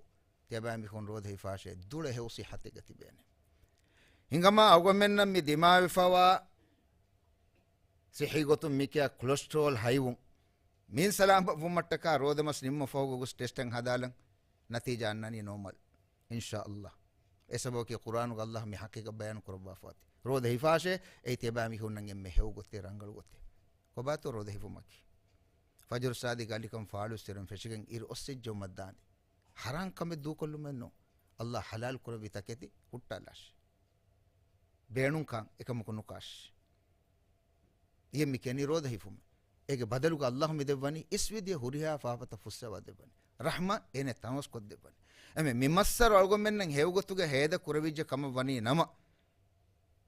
ތިޔަބައިމީހުން ރޯދަ ހިފާށޭ، ދުޅަހެޔޮ ޞިއްޙަތެއްގަ ތިބޭނެ. ހިނގަމާ އަޅުގަނޑުމެންނަށް މި ދިމާވެފަވާ ޞިއްޙީ ގޮތުން މިކިޔާ ކޮލެސްޓްރޯލް ހައިވުން، މިއިން ސަލާމަތްވުމަށްޓަކާ ރޯދަމަސް ނިމުމަށް ފަހުގަ ގޮސް ޓެސްޓެއް ހަދާލަން، ނަތީޖާ އަންނަނީ ނޯމަލް. އިންޝާﷲ. އެ ސަބަބަކީ ޤުރްއާނުގަ އަﷲ މި ޙަޤީޤަތް ބަޔާން ކުރައްވާފަ އޮތީ. ރޯދަ ހިފާށޭ، އެއީ ތިޔަބައިމީހުންނަށް އެންމެ ހެޔޮ ގޮތެއް، ރަނގަޅު ގޮތެއް. ކޮބާތޯ ރޯދަ ހިފުމަކީ؟ ފަޖުރު ޞާދިޤް އަލިކަން ފާޅުވެސް އިރުން ފެށިގެން އިރު އޮއްސިއްޖެއްވުމަށް ދާންދެން. ޙަރާމް ކަމެއް ދޫކޮށްލުމެއް ނޫން. އަﷲ ޙަލާލު ކުރެއްވި ތަކެތި ހުއްޓާލާށޭ. ބޭނުންކަން އެކަމަކު ނުކާށޭ. އިއެއް މި ކިޔަނީ ރޯދަ ހިފުމެއް. އޭގެ ބަދަލުގަ އަﷲ މި ދެއްވަނީ އިސްވެދިޔަ ހުރިހާ ފާފަތައް ފުއްސަވާ ދެއްވަނީ. ރަޙްމަތް އޭނަ ތަނަވަސްކޮށްދެއްވަނީ. އެމެ މި މައްސަރު އަޅުގަނޑުމެންނަށް ހެޔޮގޮތުގަ ހޭދަ ކުރެވިއްޖެ ކަމަށް ވަނީ ނަމަ،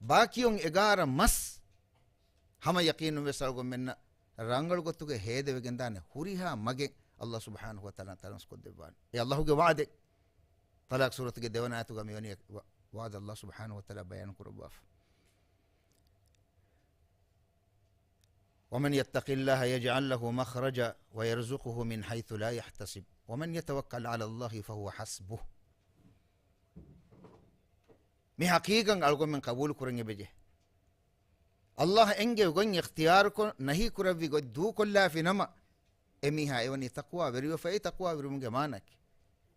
ބާކީވުން އެގާރަ މަސް ހަމަ ޔަޤީނުން ވެސް އަޅުގަނޑުމެންނަށް ރަނގަޅު ގޮތުގަ ހޭދަވެގެންދާނެ ހުރިހާ މަގެއް އަﷲ ސުބްޙާނަހޫ ވަތަޢާލާ ތަނަވަސްކޮށްދެއްވާނެ. އެ އަﷲގެ ވަޢުދެއް. ޠަލާޤް ސޫރަތުގެ ދެވަނަ އާޔަތުގަ މިވަނީ ވަ-، ވަޢުދު އަﷲ ސުބްޙާނަހޫ ވަތަޢާލާ ބަޔާން ކުރައްވާފަ. ومن يتق الله يجعل له مخرجا ويرزقه من حيث لا يحتسب ومن يتوكل على الله فهو حسبه. މި ޙަޤީޤަތް އަޅުގަނޑުމެން ޤަބޫލު ކުރަން އެބަޖެހޭ. އަﷲ އެންގެވި ގޮތް އިޚްތިޔާރުކޮށް، ނަހީ ކުރެއްވި ގޮތް ދޫކޮށްލާފި ނަމަ، އެމީހާ އެވަނީ ތަޤްވާވެރިވެފައި. ތަޤްވާވެރިވުމުގެ މާނައަކީ،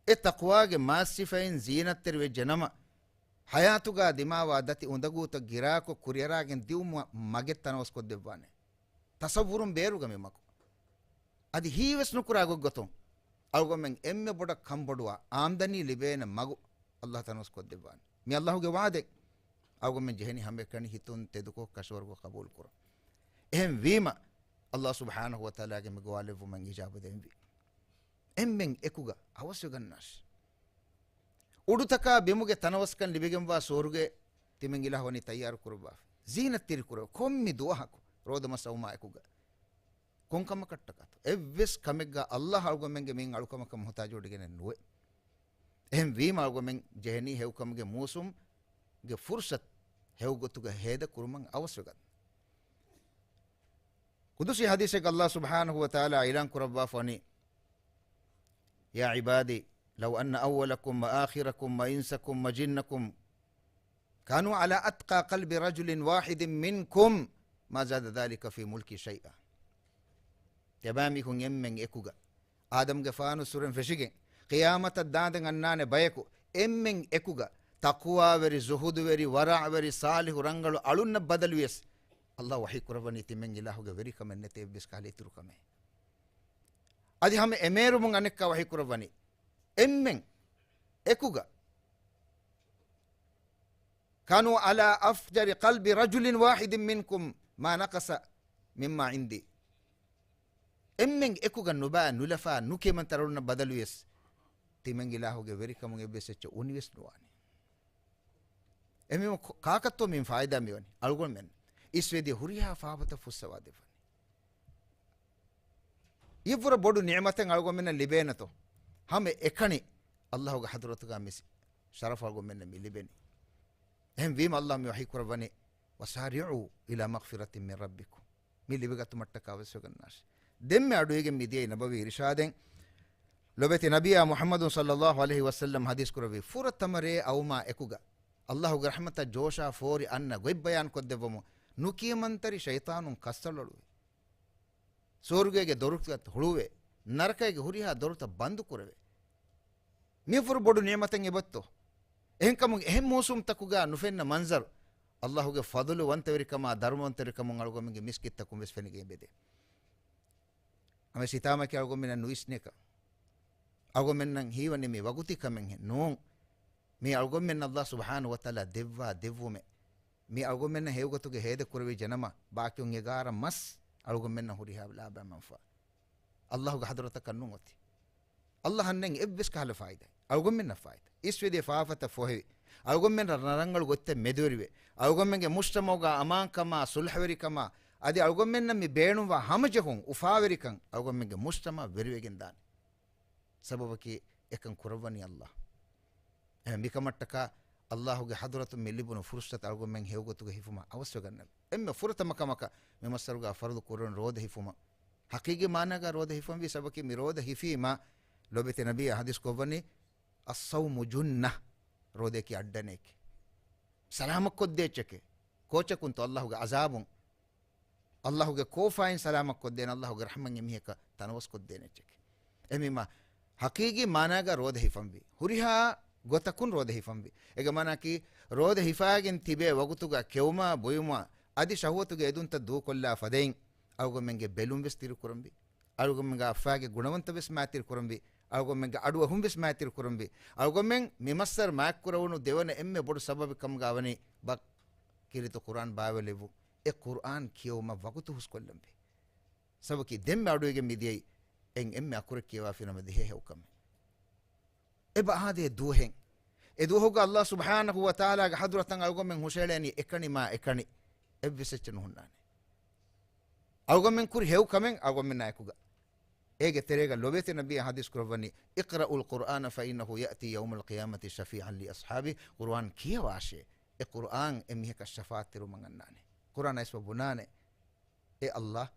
އެ ތަޤްވާގެ މާތް ސިފައިން ޒީނަތްތެރިވެއްޖެ ނަމަ، ޙަޔާތުގަ ދިމާވާ ދަތި އުނދަގޫތައް ގިރާކޮށް ކުރިއަރާގެން ދިއުމަށް މަގެއް ތަނަވަސްކޮށްދެއްވާނެ. ތަޞައްވުރުން ބޭރުގަ މި މަގު. އަދި ހީވެސް ނުކުރާ ގޮތްގޮތުން އަޅުގަނޑުމެން އެންމެ ބޮޑަށް ކަންބޮޑުވާ އާމްދަނީ ލިބޭނެ މަގު އަﷲ ތަނަވަސްކޮށްދެއްވާނެ. މި އަﷲގެ ވަޢުދެއް. އަޅުގަނޑުމެން ޖެހެނީ ހަމައެކަނި ހިތުން ތެދުކޮށް ކަށަވަރުކޮށް ޤަބޫލުކުރަން. އެހެން ވީމަ، އަﷲ ސުބްޙާނަހޫ ވަތަޢާލާގެ މި ގޮވާލެއްވުމަށް އިޖާބަ ދޭންވީ. އެންމެން އެކުގަ އަވަސްވެގަންނާށި. އުޑުތަކާ ބިމުގެ ތަނަވަސްކަން ލިބިގެންވާ ސުވަރުގެ ތިމަން އިލާހު ވަނީ ތައްޔާރު ކުރައްވާފަ. ޒީނަތްތެރި ކުރެވޭ ކޮންމެ ދުވަހަކު ރޯދަމަސް އައުމާ އެކުގަ. ކޮން ކަމަކަށްޓަކާތޯ؟ އެއްވެސް ކަމެއްގަ އަﷲ އަޅުގަނޑުމެންގެ މިއިން އަޅުކަމަކަށް މުޙްތާޖުވެވޮޑިގެނެއް ނުވޭ. އެހެން ވީމަ އަޅުގަނޑުމެން ޖެހެނީ ހެޔޮކަމުގެ މޫސުމްގެ ފުރުޞަތު ހެޔޮގޮތުގަ ހޭދަ ކުރުމަށް އަވަސްވެގަން. ޤުދުސީ ޙަދީޘެއްގަ އަﷲ ސުބްޙާނަހޫ ވަތަޢާލާ އިޢުލާން ކުރައްވާފަ ވަނީ، يا عبادي لو أن أولكم وآخركم وإنسكم وجنكم كانوا على أتقى قلب رجل واحد منكم ما زاد ذلك في ملكي شيئا. ތިޔަބައިމީހުން އެންމެން އެކުގަ، އާދަމްގެފާނު ސުރެން ފެށިގެން، ޤިޔާމަތަށް ދާނދެން އަންނާނެ ބަޔަކު، އެންމެން އެކުގަ، ތަޤްވާވެރި، ޒުހުދުވެރި، ވަރަޢުވެރި، ޞާލިޙު ރަނގަޅު އަޅުންނަށް ބަދަލުވިޔަސް، އަﷲ ވަޙީ ކުރައްވަނީ ތިމަން އިލާހުގެ ވެރިކަމެއް ނެތޭ އެއްވެސް ކަހަލަ އިތުރު ކަމެއް. އަދި ހަމަ އެމޭރުމުން އަނެއްކާ ވަޙީ ކުރައްވަނީ، އެންމެން އެކުގަ، كانوا على أفجر قلب رجل واحد منكم ما نقص مما عندي. އެންމެން އެކުގަ ނުބާ ނުލަފާ ނުކިޔަމަންތަރުންނަށް ބަދަލުވިޔަސް، ތިމަން އިލާހުގެ ވެރިކަމުން އެއްވެސް އެއްޗެއް އުނިވެސް ނުވާނެ. އެމީހުން ކ-، ކާކަށްތޯ މިއިން ފާއިދާ މިވަނީ؟ އަޅުގަނޑުމެން އިސްވެދިޔަ ހުރިހާ ފާފަތައް ފުއްސަވާ ދެއްވަނީ. އިއްވުރަ ބޮޑު ނިޢުމަތެއް އަޅުގަނޑުމެންނަށް ލިބޭނެތޯ؟ ހަމަ އެކަނި އައްލާހުގެ ޙަޟްރަތުގަ މި ޝަރަފު އަޅުގަނޑުމެންނަށް މި ލިބެނީ. އެހެންވީމަ އައްލާހު މި ވަޙީ ކުރައްވަނީ، "وسارعوا إلى مغفرة من ربكم." މި ލިބިގަތުމަށްޓަކާ ވެސް ވެގަންނާށި. ދެންމެ އަޑުއިވިގެން މިދިޔައީ ނަބަވީ އިރުޝާދެއް. ލޮބެތި ނަބިއްޔާ މުޙައްމަދު ޞައްލައްލާހު ޢަލައިހި ވަސައްލަމް ޙަދީޘް ކުރެއްވި، ފުރަތަމަ ރޭ އައުމާ އެކުގަ އައްލާހުގެ ރަޙްމަތަށް ޖޯޝާ ފޯރި އަންނަ ގޮތް ބަޔާން ކޮށްދެއްވަމުން، ނުކިޔަމަންތެރި ޝައިޠާނުން ކައްސަޅުއްވި. ސުވަރުގޭގެ ދޮރުތައް ހުޅުވޭ، ނަރަކައިގެ ހުރިހާ ދޮރުތައް ބަންދު ކުރެވޭ. މި ފުރު ބޮޑު ނިޢުމަތެއް އެބައޮތްތޯ؟ އެހެންކަމުން އެހެން މޫސުމްތަކުގަ ނުފެންނަ މަންޒަރު، އައްލާހުގެ ފަޟުލުވަންތަވެރިކަމާ ދަރުމަވަންތަވެރިކަމުން އަޅުގަނޑުމެންގެ މިސްކިތްތަކުން ވެސް ފެނިގެން އެބަދޭ. އަމެ ސިތާމަކީ އަޅުގަނޑުމެންނަށް ނުވިސްނޭކަ. އަޅުގަނޑުމެންނަށް ހީވަނީ މި ވަގުތީ ކަމެއްހެން ނޫން. މީ އަޅުގަނޑުމެން އައްލާހު ސުބްޙާނަހު ވަތަޢާލާ ދެއްވާ ދެއްވުމެއް. މީ އަޅުގަނޑުމެންނަށް ހެޔޮގޮތުގެ ހޭދަ ކުރެވި ޖެނަމަ، ބާކީ އޮތް އެގާރަ މަސް އަޅުގަނޑުމެންނަށް ހުރިހާ ލާބަ މަންފާ. އައްލާހުގެ ޙަޟްރަތަކަށް ނޫން އޮތީ. އައްލާހަށް ނެތް އެއްވެސް ކަހަލަ ފާއިދާ. އަޅުގަނޑުމެންނަށް ފާއިދާ. އިސްވެދިޔަ ފާފަތައް ފޮހެވި. އަޅުގަނޑުމެން ރަ-، ރަނގަޅު ގޮތްތައް މެދުވެރިވެ. އަޅުގަނޑުމެންގެ މުޖްތަމަޢުގަ އަމާންކަމާ، ޞުލްޙަވެރިކަމާ، އަދި އަޅުގަނޑުމެންނަށް މި ބޭނުންވާ ހަމަޖެހުން، އުފާވެރިކަން އަޅުގަނޑުމެންގެ މުޖްތަމަޢަށް ވެރިވެގެން ދާނެ. ސަބަބަކީ އެކަން ކުރައްވަނީ އައްލާހު. އެ މިކަމަށްޓަކާ އައްލާހުގެ ޙަޟްރަތުން މި ލިބުނު ފުރުޞަތު އަޅުގަނޑުމެން ހެޔޮގޮތުގަ ހިފުމަށް އަވަސްވެގަންނަވާ. އެންމެ ފުރަތަމަ ކަމަކަށް މި މައްސަރުގަ ފަރުޟު ކުރަން ރޯދަ ހިފުމަށް. ޙަޤީޤީ މާނާގަ ރޯދަ ހިފަންވީ ސަބަބަކީ މި ރޯދަ ހިފީމަ ލޮބެތި ނަބިއްޔާ ޙަދީޘް ކޮށްވަނީ، "الصوم جنة." ރޯދައަކީ އައްޑަނެއް. ސަލާމަތްކޮށްދޭ އެއްޗެކޭ. ކޯޗަކުންތޯ އައްލާހުގެ ޢަޒާބުން. އައްލާހުގެ ކޯފާއިން ސަލާމަތްކޮށްދޭނެ، އައްލާހުގެ ރަޙްމަތް އެމީހަކަށް ތަނަވަސްކޮށްދޭނެ އެއްޗެކޭ. އެމީމާ ޙަޤީޤީ މާނާގަ ރޯދަ ހިފަންވީ. ހުރިހާ ގޮތަކުން ރޯދަ ހިފަންވީ. އޭގެ މާނައަކީ ރޯދަ ހިފާގެން ތިބޭ ވަގުތުގަ ކެއުމާ ބުއިމާ އަދި ޝަހުވަތުގެ އެދުންތައް ދޫކޮށްލާ ފަދައިން އަޅުގަނޑުމެންގެ ބެލުން ވެސް ތިރިކުރަންވީ. އަޅުގަނޑުމެންގެ އައްފާގެ ގުނަވަންތައް ވެސް މާތިރި ކުރަންވީ. އަޅުގަނޑުމެންގެ އަޑުއަހުން ވެސް މާތިރި ކުރަންވީ. އަޅުގަނޑުމެން މި މައްސަރު މާތްކުރެވުނު ދެވަނަ އެންމެ ބޮޑު ސަބަބެއް ކަމުގަ ވަނީ ބަ-، ކީރިތި ޤުރްއާން ބާވައިލެއްވުން. އެ ޤުރްއާން ކިޔެވުމަށް ވަގުތު ހުސްކޮށްލަންވީ. ސަބަބަކީ ދެންމެ އަޑުއިވިގެން މިދިޔައީ އެން އެންމެ އަކުރެއް ކިޔަވާފިނަމަ ދިހަ ހެޔޮކަމެއް. އެބަ އާދޭ ދުވަހެއް. އެ ދުވަހުގަ އައްލާހު ސުބްޙާނަހު ވަތަޢާލާގެ ޙަޟްރަތަށް އަޅުގަނޑުމެން ހުށައެޅޭނީ އެކަނި މާ އެކަނި. އެއްވެސް އެއްޗެއް ނުހުންނާނެ. އަޅުގަނޑުމެން ކުރި ހެޔޮ ކަމެއް އަޅުގަނޑުމެންނާ އެކުގަ. އޭގެ ތެރޭގަ ލޮބެތި ނަބިއްޔާ ޙަދީޘް ކުރައްވަނީ، "اقرؤوا القرآن فإنه يأتي يوم القيامة شفيعا لأصحابه." ޤުރްއާން ކިޔަވާށޭ. އެ ޤުރްއާން އެމީހަކަށް ޝަފާޢަތްތެރިވުމަށް އަންނާނެ. ޤުރްއާން އައިސްފަ ބުނާނެ. އޭ އައްލާހް،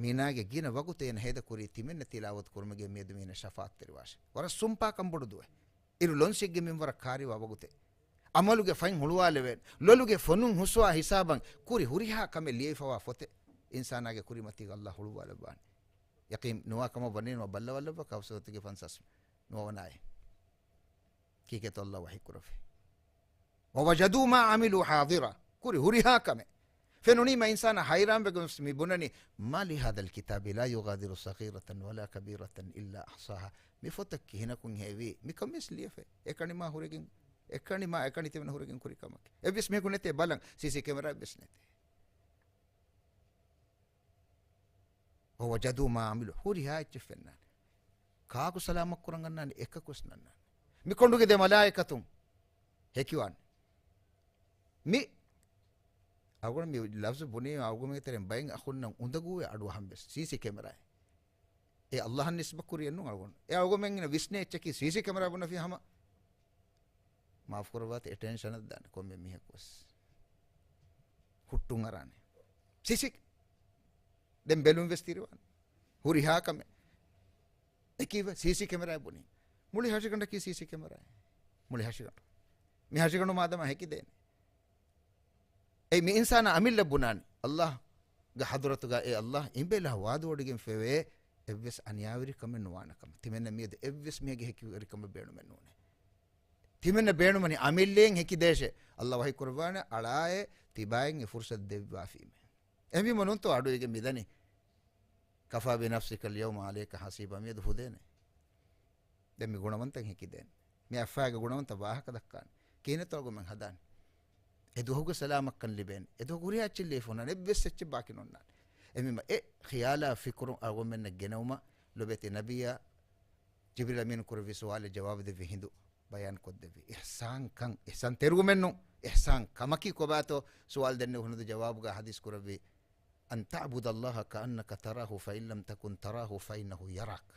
މީނާގެ ގިނަ ވަގުތެއް އޭނަ ހޭދަކުރީ ތިމެންނަށް ތިލާވަތު ކުރުމުގެ މިއަދު މީނަ ޝަފާޢަތްތެރިވާށެ. ވަރަށް ސުންޕާކަން ބޮޑު ދުވަހެއް. އިރު ލޮންސިއްގެ މިންވަރަށް ކާރިވާ ވަގުތެއް. އަމަލުގެ ފަތް ހުޅުވާލެވޭނެ. ލޮލުގެ ފޮނުން ހުސްވާ ހިސާބަށް ކުރި ހުރިހާ ކަމެއް ލިޔެފަވާ ފޮތެއް އިންސާނާގެ ކުރިމަތީގަ އައްލާހް ހުޅުވާލައްވާނެ. ޔަޤީން ނުވާ ކަމަށް ވަނީނު ބައްލަވާލައްވާ ކައުސަރަތުގެ ފަންސާސް ނުވަވަނަ އާޔަތް. ކީކޭތޯ އައްލާހް ވަޙީ ކުރައްވީ؟ "ووجدوا ما عملوا حاضرا." ކުރި ހުރިހާ ކަމެއް. ފެނުނީމަ އިންސާނާ ހައިރާންވެގެން މި ބުނަނީ، "ما لهذا الكتاب لا يغادر صغيرة ولا كبيرة إلا أحصاها." މި ފޮތަށް ކިހިނަކުން ހެވީ؟ މިކަން ވެސް ލިޔެފަ. އެކަނި މާ ހުރެގެން، އެކަނި މާ އެކަނި ތިމެން ހުރެގެން ކުރި ކަމަކީ. އެއްވެސް މީހަކު ނެތޭ ބަލަން، ސީސީ ކެމެރާ ވެސް ނެތޭ. "ووجدوا ما عملوا." ހުރިހާ އެއްޗެއް ފެންނާނެ. ކާކު ސަލާމަތް ކުރަން އަންނާނެ؟ އެކަކުވެސް ނަންނާނެ. މި ކޮނޑުގެ ދެ މަލާއިކަތުން ހެކިވާނެ. މި އަޅުގަނޑު މި ލަފްޒު ބުނީ އަޅުގަނޑުގެ ތެރެއިން ބައެއް އަޚުންނަށް އުނދަގޫވެ އަޑުއަހަން ވެސް. ސީސީ ކެމެރާއެއް. އެ އައްލާހަށް ނިސްބަތް ކުރިއެއްނު އަޅުގަނޑު. އެ އަޅުގަނޑުމެން ވިސްނޭ އެއްޗަކީ ސީސީ ކެމެރާ ބުނެފި ހަމަ މާފުކުރައްވާތި، އެޓެންޝަނަށް ދާނެ ކޮންމެ މީހަކު ވެސް. ހުއްޓުން އަރާނެ. ސީސީ. ދެން ބެލުން ވެސް ތިރިވާނެ. ހުރިހާ ކަމެއް. އެކީވެ ސީސީ ކެމެރާ ބުނީ. މުޅި ހަށިގަނޑަކީ ސީސީ ކެމެރާ. މުޅި ހަށިގަނޑު. މި ހަށިގަނޑު މާދަމާ ހެކިދޭނެ. އެއީ މި އިންސާނާ އަމިއްލަ ބުނާނީ. އައްލާހްގެ ޙަޟްރަތުގަ އޭ އައްލާހް އިނބޭލާ ވާދުވޮޑިގެން ފެވޭ އެއްވެސް އަނިޔާވެރިކަމެއް ނުވާނެ ކަމަށް. ތިމެންނަށް މިއަދު އެއްވެސް މީހެއްގެ ހެކިވެރިކަމެއް ބޭނުމެއް ނޫނޭ. ތިމެންނަށް ބޭނުމަނީ އަމިއްލައިން ހެކިދޭށޭ. އައްލާހް ވަޙީ ކުރައްވާނެ އަޅާއޭ ތިބާއިން އެ ފުރުޞަތު ދެއްވާފީމޭ. އެހެންވީމަ ނޫންތޯ އަޑުއިވިގެން މިދަނީ. "كفى بنفسك اليوم عليك حسيبا." މިއަދު ހުދޭނެ. ދެން މި ގުނަވަންތައް ހެކިދޭނެ. މި އައްފާގެ ގުނަވަންތައް ވާހަކަ ދައްކާނެ. ކިހިނެއްތޯ އަޅުގަނޑުމެން ހަދާނެ؟ އެ ދުވަހުގެ ސަލާމަތްކަން ލިބޭނެ. އެ ދުވަހު ހުރިހާ އެއްޗެއް ލިޔެފަ ހުންނާނެ. އެއްވެސް އެއްޗެއް ބާކީ ނޯންނާނެ. އެހެންވީމަ އެ ޚިޔާލާ ފިކުރު އަޅުގަނޑުމެންނަށް ގެނައުމަށް ލޮބެތި ނަބިއްޔާ ޖިބްރީލް އަމީނު ކުރެއްވި ސުވާލެއް ޖަވާބު ދެއްވި ހިނދު ބަޔާން ކޮށްދެއްވި. އިޙްސާންކަން، އިޙްސާން ތެރުވުމެއްނު، އިޙްސާން ކަމަކީ ކޮބާތޯ ސުވާލު ދެންނެވި ހިނދު ޖަވާބުގަ ޙަދީޘް ކުރެއްވި أن تعبد الله كأنك تراه فإن لم تكن تراه فإنه يراك.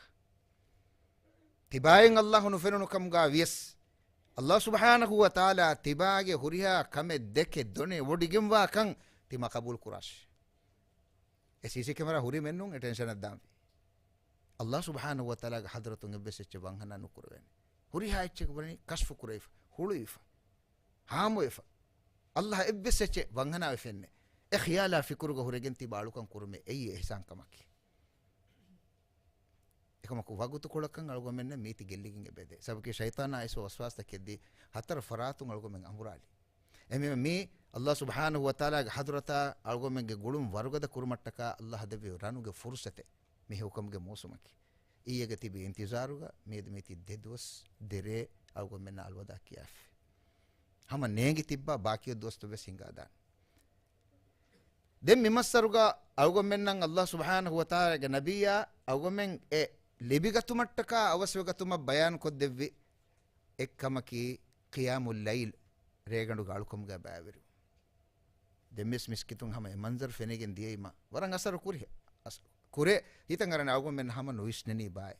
ތިބާއިން ﷲ ނުފެނުނު ކަމުގަ ވިޔަސް، ﷲ ސުބްޙާނަހޫ ވަތަޢާލާ ތިބާގެ ހުރިހާ ކަމެއް ދެކެ ދޮނެ ވޮޑިގެންވާކަން ތިމާ ޤަބޫލު ކުރާށި. އެ ސީސީ ކެމެރާ ހުރީމެއްނޫން އެ ޓެންޝަނަށް ދާންވީ. ﷲ ސުބްޙާނަހޫ ވަތަޢާލާގެ ޙަޟްރަތުން އެއްވެސް އެއްޗެއް ވަންހަނާ ނުކުރެވޭނެ. ހުރިހާ އެއްޗެއް ވަނީ ކަޝްފު ކުރެވިފަ، ހުޅުވިފަ، ހާމުވެފަ. ﷲ އެއްވެސް އެއްޗެއް ވަންހަނާވެފައެއްނެ. އެ ޚިޔާލާ ފިކުރުގަ ހުރެގެން ތިބާ އަޅުކަން ކުރުމެއް އެއީ އިޙްސާން ކަމަކީ. އެކަމަކު ވަގުތުކޮޅަކަށް އަޅުގަމެންނަށް މީތި ގެއްލިގެން އެބައެދޭ. ސަބަބަކީ ޝައިޠާނާ އައިސް ވަސްވާސްތަކެއްދީ ހަތަރު ފަރާތުން އަޅުގަމެން އަނބުރާލި. އެހެންވީމަ މީ ﷲ ސުބްޙާނަހޫ ވަތަޢާލާގެ ޙަޟްރަތާ އަޅުގަމެންގެ ގުޅުން ވަރުގަދަ ކުރުމަށްޓަކާ ﷲ ދެއްވި ރަނުގެ ފުރުޞަތެއް. މި ހެޔޮކަމުގެ މޫސުމަކީ. އިއްޔެގެ ތިބި އިންތިޒާރުގަ މިއަދު މީތި ދެ ދުވަސް ދެ ރޭ އަޅުގަމެންނަށް އަލްވަދާ ކިޔާފި. ހަމަ ނޭނގި ތިއްބާ ބާކީ ދުވަސްތައް ވެސް ހިނގާދާނެ. ދެން މިމައްސަރުގަ އަޅުގަނޑުމެންނަށް ﷲ ސުބްޙާނަހޫ ވަތަޢާލާގެ ނަބިއްޔާ އަޅުގަނޑުމެން އެ ލިބިގަތުމަށްޓަކާ އަވަސްވެގަތުމަށް ބަޔާންކޮށްދެއްވި އެއްކަމަކީ ޤިޔާމުލް ލައިލް، ރޭގަނޑުގެ އަޅުކަމުގަ ބައިވެރިވުން. ދެންވެސް މިސްކިތުން ހަމަ އެ މަންޒަރު ފެނިގެން ދިޔައީމަ ވަރަށް އަސަރު ކުރި، އަސް، ކުރޭ ހިތަށް އަރަން އަޅުގަނޑުމެން ހަމަ ނުވިސްނެނީ ބާއޭ.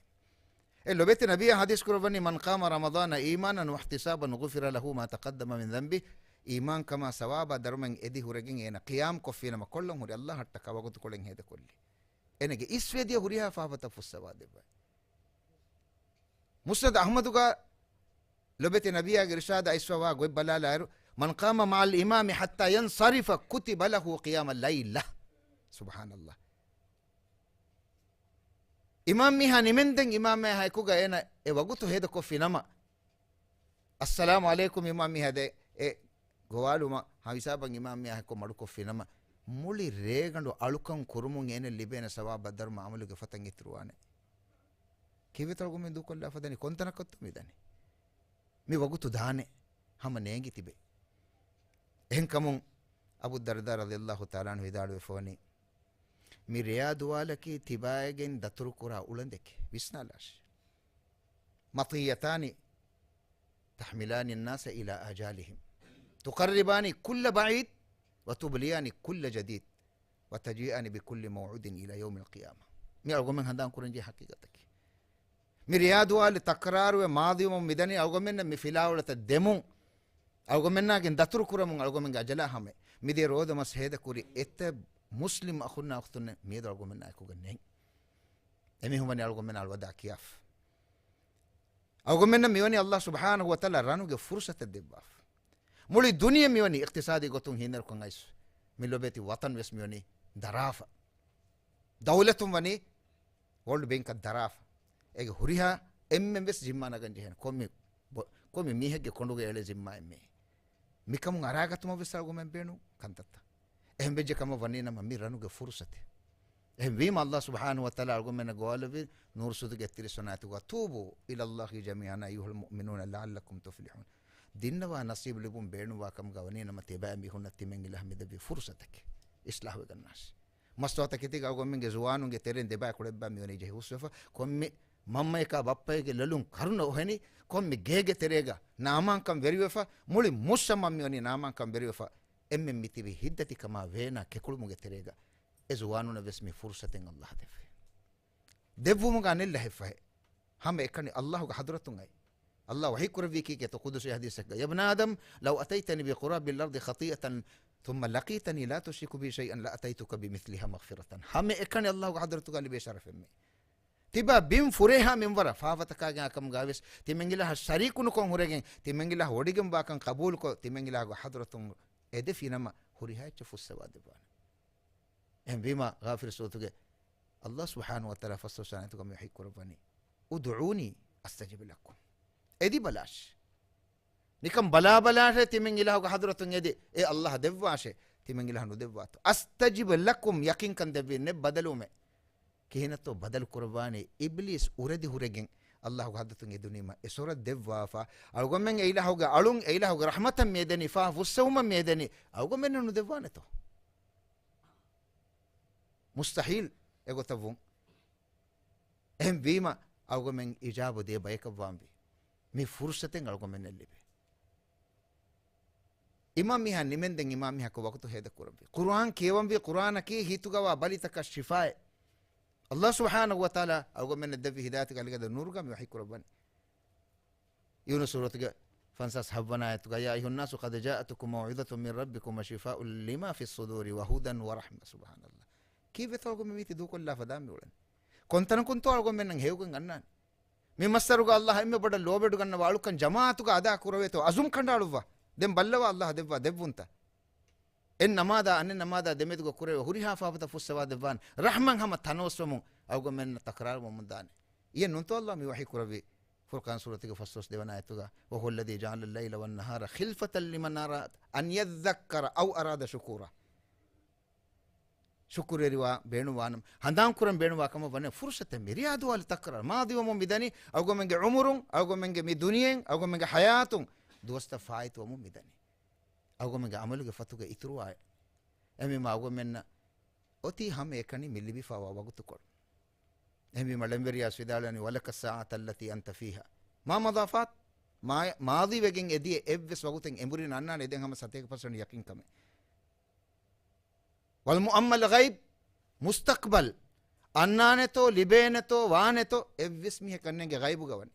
އެ ލޮބެތި ނަބިއްޔާ ޙަދީޘް ކުރައްވަނީ، "من قام رمضان إيمانا واحتسابا غفر له ما تقدم من ذنبه." އީމާންކަމާ ސަވާބާ ދަރުމައިން އެދި ހުރެގެން އޭނަ ޤިޔާމް ކޮށްފިނަމަ ކޮށްލަން ހުރި ﷲއަށްޓަކާ ވަގުތުކޮޅެއް ހޭދަކޮށްލި. އޭނަގެ އިސްވެދިޔަ ހުރިހާ ފާފަތައް ފުއްސަވާ ދެއްވައި. މުސްނަދު އަޙްމަދުގަ ލޮބެތި ނަބިއްޔާގެ އިރުޝާދާ އައިސްވާ ގޮތް ބަލާލާއިރު، "من قام مع الإمام حتى ينصرف كتب له قيام ليلة." ސުބްޙާނަﷲ. އިމާމް މީހާ ނިމެންދެން އިމާމާ އެކުގަ އޭނަ އެ ވަގުތު ހޭދަކޮށްފި ނަމަ، "އައްސަލާމު ޢަލައިކުމް އިމާމް މީހާ" ދޭ އެ ގޮވާލުމަށް ހަމަ ހިސާބަށް އިމާމް މީހާ އެކު މަޑުކޮށްފި ނަމަ، މުޅި ރޭގަނޑު އަޅުކަން ކުރުމުން އޭނަ ލިބޭނެ ސަވާބާ ދަރުމަ އަމަލުގެ ފަތަން އިތުރުވާނެ. ކީއްވެތޯ އަޅުގަނޑުމެން ދޫކޮށްލާފަ ދަނީ؟ ކޮންތަނަކަށްތޯ މި ދަނީ؟ މި ވަގުތު ދާނެ ހަމަ ނޭނގި ތިބެ. އެހެންކަމުން އަބޫ ދަރްދާ ރަޟިޔަﷲ ތަޢާލާ ޢަންހު ވިދާޅުވެފަވަނީ، މި ރެޔާ ދުވާލަކީ ތިބާގެން ދަތުރުކުރާ އުޅަނދެކޭ. ވިސްނާލާށި. مطيتان تحملان الناس إلى آجالهم، تقربان كل بعيد وتبليان كل جديد، وتجيئان بكل موعود إلى يوم القيامة. މި އަޅުގަނޑުމެން ހަނދާން ކުރަންޖެހޭ ހަޤީޤަތަކީ. މި ރެޔާ ދުވާލު ތަކްރާރުވެ މާޟީވުމުން މިދަނީ އަޅުގަނޑުމެންނަށް މި ފިލާވަޅުތައް ދެމުން. އަޅުގަނޑުމެންނާގެން ދަތުރު ކުރަމުން އަޅުގަނޑުމެންގެ އަޖަލާ ހަމަ މިދިޔަ ރޯދަ މަސް ހޭދަކުރި އެތައް މުސްލިމް އަޚުންނާ އުޚްތުންނެއް މިއަދު އަޅުގަނޑުމެންނާ އެކުގަ ނެތް. އެމީހުން ވަނީ އަޅުގަނޑުމެންނާ އަލްވަދާ ކިޔާފަ. އަޅުގަނޑުމެންނަށް މިވަނީ ﷲ ސުބްޙާނަހޫ ވަތަޢާލާ ރަނުގެ ފުރުޞަތެއް ދެއްވާފަ. މުޅި ދުނިޔެ މިވަނީ އިޤްތިޞާދީ ގޮތުން ހީނަރުކަން އައިސް، މި ލޮބެތި ވަޠަން ވެސް މިވަނީ ދަރާފަ. ދައުލަތުން ވަނީ ވޯލްޑް ބޭންކަށް ދަރާފަ. އޭގެ ހުރިހާ އެންމެން ވެސް ޒިންމާ ނަގަން ޖެހޭނެ. ކޮންމެ ބޮ-، ކޮންމެ މީހެއްގެ ކޮނޑުގަ އެޅޭ ޒިންމާއެއް މީ. މިކަމުން އަރާގަތުމަށް ވެސް އަޅުގަނޑުމެން ބޭނުން ކަންތައްތައް. އެހެން ވެއްޖެ ކަމަށް ވަނީ ނަމަ މި ރަނުގެ ފުރުޞަތެއް. އެހެން ވީމަ ﷲ ސުބްޙާނަހޫ ވަތަޢާލާ އަޅުގަނޑުމެންނަށް ގޮވާލެއްވި ނޫރު ސޫރަތުގެ އެއްތިރީސް ވަނަ އާޔަތުގަ، "وتوبوا إلى الله جميعا أيها المؤمنون لعلكم تفلحون." ދިންނަވާ ނަސީބު ލިބުން ބޭނުންވާ ކަމުގަ ވަނީ ނަމަ ތިބާ މީހުންނަށް ތިމަން އިލާހު މި ދެއްވި ފުރުޞަތަކީ އިޞްލާޙުވެގަންނާށި. މަސްތުވާތަކެތީގަ އަޅުގަނޑުމެންގެ ޒުވާނުންގެ ތެރެއިން ދެބައި ކުޅެއްބާ މިވަނީ ޖެހި ހުސްވެފަ، ކޮންމެ މަންމަޔަކާ ބައްޕައެއްގެ ލޮލުން ކަރުނަ އޮހެނި، ކޮންމެ ގޭގެ ތެރޭގަ ނާމާންކަން ވެރިވެފަ، މުޅި މުއްސަމަ މިވަނީ ނާމާންކަން ވެރިވެފަ، އެންމެން މިތިބި ހިތްދަތިކަމާ ވޭނާ ކެކުޅުމުގެ ތެރޭގަ އެ ޒުވާނުންނަށް ވެސް މި ފުރުޞަތެއް ﷲ ދެއްވި. ދެއްވުމުގަ އަނެއް ލަހެއް ފަހެ، ހަމަ އެކަނި ﷲގެ ޙަޟްރަތުން އައި. ﷲ ވަޙީ ކުރެއްވީ ކީކޭތޯ ޤުދުސީ ޙަދީޘެއްގަ، "يا ابن آدم لو أتيتني بقراب الأرض خطيئة ثم لقيتني لا تشرك بي شيئا لأتيتك بمثلها مغفرة." ހަމަ އެކަނި ﷲގެ ޙަޟްރަތުގަ ލިބޭ ޝަރަފެއް މީ. ތިބާ ބިން ފުރޭހާ މިންވަރަށް ފާފަތަކާގެ ކަމުގަ ވެސް ތިމަން އިލާހަށް ޝަރީކު ނުކޮށް ހުރެގެން، ތިމަން އިލާހު ވޮޑިގެންވާކަން ޤަބޫލުކޮށް، ތިމަން އިލާހުގެ ޙަޟްރަތުން އެދެފިނަމަ ހުރިހާ އެއްޗެއް ފުއްސަވާ ދެއްވާނެ. އެހެންވީމަ، ޣާފިރު ސޫރަތުގެ ﷲ ސުބްޙާނަހޫ ވަތަޢާލާ ފަސްދޮޅަސް ވަނަ އާޔަތުގަ މި ވަޙީ ކުރައްވަނީ، "ادعوني أستجب لكم." އެދިބަލާށި. ނިކަން ބަލާބަލާށޭ ތިމަން އިލާހުގެ ޙަޟްރަތުން އެދި، އޭ ﷲ ދެއްވާށޭ، ތިމަން އިލާހު ނުދެއްވާތޯ. "أستجب لكم" ޔަޤީންކަން ދެއްވީ ނެތް ބަދަލުވުމެއް. ކިހިނެއްތޯ ބަދަލު ކުރައްވާނީ؟ އިބްލީސް އުރެދި ހުރެގެން ﷲގެ ޙަޟްރަތުން އެދުނީމަ އެ ސޮރަށް ދެއްވާފަ، އަޅުގަނޑުމެން އެ އިލާހުގެ އަޅުން، އެ އިލާހުގެ ރަޙްމަތަށް މިއެދެނީ، ފާފަ ފުއްސެވުމަށް މިއެދެނީ، އަޅުގަނޑުމެންނަށް ނުދެއްވާނެތޯ؟ މުސްތަޙީލް އެގޮތަށްވުން. އެހެންވީމަ، އަޅުގަނޑުމެން އިޖާބަ ދޭ ބަޔަކަށްވާންވީ. މި ފުރުޞަތެއް އަޅުގަނޑުމެންނަށް ލިބޭ. އިމާ މީހާ ނިމެންދެން އިމާ މީހަކު ވަގުތު ހޭދަ ކުރައްވި. ޤުރުއާން ކިޔަވަންވީ، ޤުރުއާނަކީ ހިތުގަވާ ބަލިތަކަށް ޝިފާއެއް. ﷲ ސުބްޙާނަހޫ ވަތަޢާލާ އަޅުގަނޑުމެންނަށް ދެއްވި ހިދާޔަތުގެ އަލިގަދަ ނޫރުގަ މި ވަޙީ ކުރައްވަނީ. ޔޫނުސް ސޫރަތުގެ ފަންސާސް ހައްވަނަ އާޔަތުގަ، يا أيها الناس قد جاءتكم موعظة من ربكم وشفاء لما في الصدور وهدى ورحمة. ސުބްޙާނަﷲ. ކީއްވެތޯ އަޅުގަނޑުމެން މީތި ދޫކޮށްލާފަ ދާން މިއުޅެނީ؟ ކޮންތަނަކުންތޯ އަޅުގަނޑުމެންނަށް ހެޔޮކަން އަންނާނީ؟ މި މައްސަރުގަ ﷲ އެންމެ ބޮޑަށް ލޯބިވެޑިގަންނަވާ އަޅުކަން ޖަމާޢަތުގަ އަދާ ކުރެވޭތޯ؟ އަޒުމް ކަނޑައަޅުއްވާ. ދެން ބައްލަވާ ﷲ ދެއްވާ ދެއްވުންތައް. އެއް ނަމާދާ އަނެއް ނަމާދާ ދެމެދުގަ ކުރެވޭ ހުރިހާ ފާފަތައް ފުއްސަވާ ދެއްވާނެ. ރަޙްމަތް ހަމަ ތަނަވަސްވަމުން އަޅުގަނޑުމެންނަށް ތަކްރާރުވަމުން ދާނެ. އިއެއް ނޫންތޯ ﷲ މި ވަޙީ ކުރެއްވީ؟ ފުރްޤާން ސޫރަތުގެ ފަސްދޮޅަސް ދެވަނަ އާޔަތުގަ، وهو الذي جعل الليل والنهار خلفة لمن أراد أن يذكر أو أراد شكورا. ޝުކުރުވެރިވާ ބޭނުންވާނަމަ، ހަނދާންކުރަން ބޭނުންވާ ކަމަށް ވަނީ ފުރުޞަތެއް މި. ރިޔާ ދުވާލު ތަކްރާރު. މާޟީވަމުން މިދަނީ، އަޅުގަނޑުމެންގެ ޢުމުރުން، އަޅުގަނޑުމެންގެ މި ދުނިޔެއިން، އަޅުގަނޑުމެންގެ ޙަޔާތުން ދުވަސްތައް ފާއިތުވަމުން މިދަނީ. އަޅުގަނޑުމެންގެ ޢަމަލުގެ ފަތުގަ އިތުރުވާ. އެހެންވީމަ އަޅުގަނޑުމެންނަށް އޮތީ ހަމައެކަނި މި ލިބިފައިވާ ވަގުތުކޮޅު. އެހެންވީމަ ޅެންވެރިޔާ ވިދާޅުވަނީ، ولك الساعة التي أنت فيها ما مضى فات. މާ-، މާޟީވެގެން އެދިޔަ އެއްވެސް ވަގުތެއް އެނބުރި ނަންނާނެ އެދެން ހަމަ ސަތޭކަ ޕަސެންޓް ޔަޤީންކަމެއް. والمؤمل غيب مستقبل. އަންނާނެތޯ، ލިބޭނެތޯ، ވާނެތޯ، އެއްވެސް މީހަކަށް ނޭނގެ ޣައިބުގަ ވަނީ.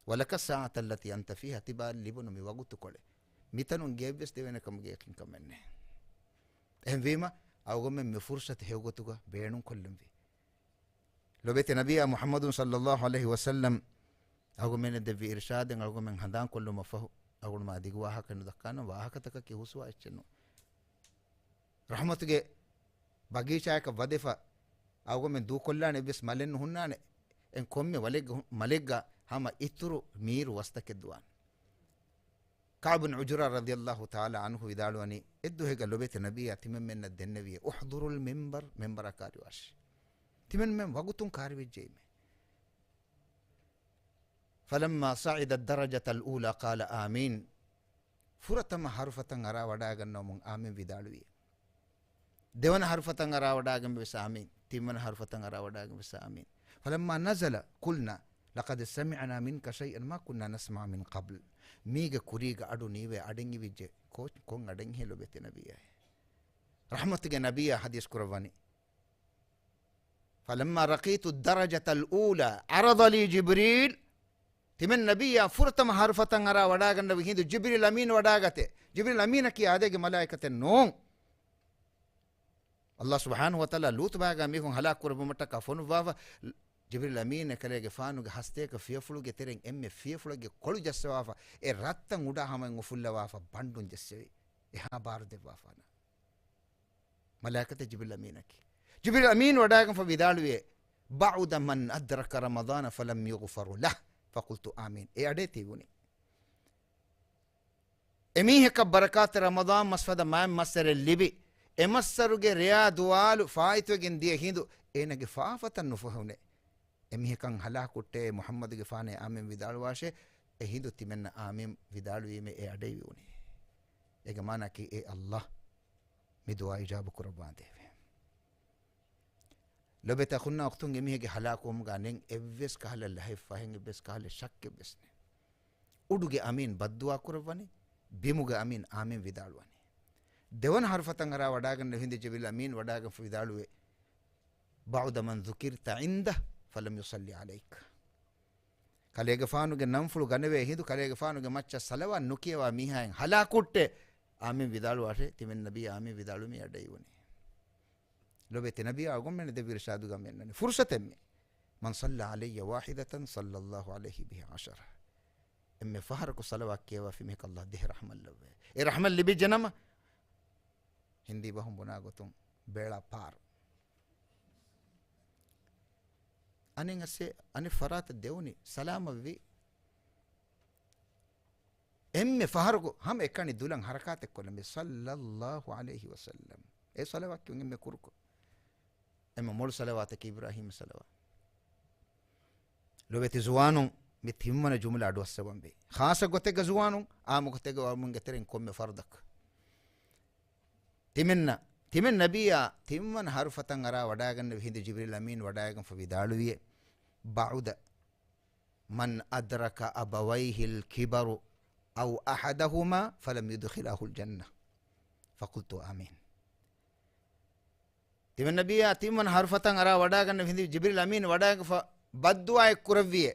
ولك الساعة التي أنت فيها، ތިބާ ލިބުނު މި ވަގުތުކޮޅެއް. މިތަނުން ގެއެއްވެސް ދެވޭނެ ކަމުގެ ޔަޤީންކަމެއް ނެތް. އެހެންވީމަ، އަޅުގަނޑުމެން މި ފުރުޞަތު ހެޔޮގޮތުގަ ބޭނުންކޮށްލަންވީ. ލޮބެތި ނަބިއްޔާ މުޙައްމަދު ޞައްލައްލާހު ޢަލައިހި ވަސައްލަމް އަޅުގަނޑުމެންނަށް ދެއްވި އިރުޝާދެއް އަޅުގަނޑުމެން ހަނދާންކޮށްލުމަށްފަހު، އަޅުގަނޑުމާ ދިގު ވާހަކަ ނުދައްކާނަން، ވާހަކަތަކަކީ ހުސްވާ އެއްޗެއް ނޫން. ރަޙްމަތުގެ ބަގީޗާއަކަށް ވަދެފަ، އަޅުގަނޑުމެން ދޫކޮށްލާނެ އެއްވެސް މަލެއް ނުހުންނާނެ. އެން ކޮންމެ ވަލެއްގަ-، މަލެއްގަ ހަމަ އިތުރު މީރު ވަސްތަކެއް ދުވާނެ. ކަޢުބު ބިން ޢުޖުރާ ރަޟިޔައްލާހު ތަޢާލާ ޢަންހު ވިދާޅުވަނީ، އެއްދުވަހެއްގަ ލޮބެތި ނަބިއްޔާ ތިމަންމެންނަށް ދެންނެވިއޭ، احضروا المنبر، މިންބަރަށް ކާރިވާށޭ. ތިމަންމެން ވަގުތުން ކާރިވެއްޖެއީމޭ. فلما صعد الدرجة الأولى قال آمين. ފުރަތަމަ ހަރުފަތައް އަރާ ވަޑާގަންނަވަމުން އާމީން ވިދާޅުވިއޭ. ދެވަނަ ހަރުފަތައް އަރާ ވަޑާގެން ވެސް އާމީން. ތިންވަނަ ހަރުފަތައް އަރާ ވަޑާގެން ވެސް އާމީން. فلما نزل قلنا لقد سمعنا منك شيئا ما كنا نسمع من قبل. މީގެ ކުރީގަ އަޑު ނީވެ އަޑެއްއިވިއްޖެ. ކޮ-، ކޮން އަޑެއްހޭ ލޮބެތި ނަބިއްޔާއޭ؟ ރަޙްމަތުގެ ނަބިއްޔާ ޙަދީޘް ކުރައްވަނީ، فلما رقيت الدرجة الأولى عرض لي جبريل. ތިމަން ނަބިއްޔާ ފުރަތަމަ ހަރުފަތަށް އަރާ ވަޑާގަންނަވި ހިނދު ޖިބްރީލް އަމީން ވަޑާގަތޭ. ޖިބްރީލް އަމީނަކީ އާދައިގެ މަލާއިކަތެއް ނޫން. ﷲ ސުބްޙާނަހޫ ވަތަޢާލާ ލޫޠުބާގާ މީހުން ހަލާކު ކުރެއްވުމަށްޓަކާ ފޮނުއްވާފަ، ޖިބްރީލް އަމީން އެކަލޭގެފާނުގެ ހަސްތޭކަ ފިޔަފުޅުގެ ތެރެއިން އެންމެ ފިޔަފުޅެއްގެ ކޮޅު ޖައްސަވާފަ، އެ ރަށްތައް އުޑާ ހަމައިން އުފުއްލަވާފަ ބަނޑުން ޖެއްސެވި. އެހާ ބާރު ދެއްވާފާނަ. މަލާއިކަތެއް ޖިބްރީލް އަމީނަކީ. ޖިބްރީލް އަމީން ވަޑާގެންފަ ވިދާޅުވިއޭ، بعد من أدرك رمضان فلم يغفر له، فقلت آمين. އެ އަޑޭ ތިބުނީ. އެމީހަކަށް ބަރަކާތް ރަމަޟާން މަސް ފަދަ މާތް މައްސަރެއް ލިބި، އެ މައްސަރުގެ ރެޔާ ދުވާލު ފާއިތުވެގެން ދިޔަ ހިނދު އޭނަގެ ފާފަތައް ނުފޮހެވުނޭ. އެމީހަކަށް ހަލާކު ހުއްޓޭ މުޙައްމަދުގެފާނޭ އާމީން ވިދާޅުވާށޭ. އެ ހިނދު ތިމަންނަ އާމީން ވިދާޅުވީމޭ އެ އަޑެއް ވިއުނީ. އޭގެ މާނައަކީ އޭ ﷲ މި ދުޢާ އިޖާބަ ކުރައްވާނދޭވެ. ލޮބެތި އަޚުންނާ އުޚްތުން، އެމީހެއްގެ ހަލާކުވުމުގަ ނެތް އެއްވެސް ކަހަލަ ލަހެއް ފަހެއް އެއްވެސް ކަހަލަ ޝައްކެއްވެސް ނެތް. އުޑުގެ އަމީން ބައްދުޢާ ކުރައްވަނީ، ބިމުގެ އަމީން އާމީން ވިދާޅުވަނީ. ދެވަނަ ހަރުފަތަށް އަރާ ވަޑާގަންނަ ހިނދު ޖިބްރީލް އަމީން ވަޑާގެންފަ ވިދާޅުވޭ، بعد من ذكرت عنده فلم يصل عليك. ކަލޭގެފާނުގެ ނަންފުޅު ގަނެވޭ ހިނދު ކަލޭގެފާނުގެ މައްޗަށް ޞަލަވާތް ނުކިޔަވާ މީހާއިން ހަލާކު ހުއްޓޭ. އާމީން ވިދާޅުވާށޭ. ތިމަން ނަބީ އާމީން ވިދާޅުވީމޭ އެ އަޑެއް ވިއުނީ. ލޮބެތި ނަބިއްޔާ އަޅުގަނޑުމެންނަށް ދެއްވި އިރުޝާދުގަ މި އަންނަނީ ފުރުޞަތެއް މި. من صلى علي واحدة صلى الله عليه بها عشرا. އެންމެ ފަހަރަކު ޞަލަވާތް ކިޔަވާފި މީހަކަށް ﷲ ދެހެއް ރަޙްމަތް ލައްވައޭ. އެ ރަޙްމަތް ލިބިއްޖެ ނަމަ، ހިނދީ ބަހުން ބުނާ ގޮތުން ބޭޅާ ޕާރު. އަނެއް އަސް އަނެއް ފަރާތަށް ދެވުނީ ސަލާމަތްވީ. އެންމެ ފަހަރަކު ހަމަ އެކަނި ދުލަން ޙަރަކާތެއް ކޮށްލަން ބޭ، ޞައްލައްލާހު ޢަލައިހި ވަސައްލަމް. އެ ޞަލަވާތް ކިޔުން އެންމެ ކުރުކޮށް. އެންމެ މޮޅު ޞަލަވާތަކީ އިބްރާހީމް ޞަލަވާތް. ލޮބެތި ޒުވާނުން، މި ތިންވަނަ ޖުމްލަ އަޑުއައްސަވަން ވޭ. ޚާއްޞަ ގޮތެއްގަ ޒުވާނުން، ޢާއްމު ގޮތެއްގަ އަޅުގަނޑުމެންގެ ތެރެއިން ކޮންމެ ފަރުދަކު. ތިމަންނަ، ތިމަން ނަބިއްޔާ ތިންވަނަ ހަރުފަތަށް އަރާ ވަޑާގަންނެވި ހިނދު ޖިބްރީލް އަމީން ވަޑާގެންފަ ވިދާޅުވިއޭ، بعد من أدرك أبويه الكبر أو أحدهما فلم يدخلاه الجنة. فقلت آمين. ތިމަން ނަބިއްޔާ ތިންވަނަ ހަރުފަތަށް އަރާ ވަޑާގަންނަ ހިނދި ޖިބްރީލް އަމީން ވަޑާގެފަ ބައްދުޢާއެއް ކުރެއްވިއޭ،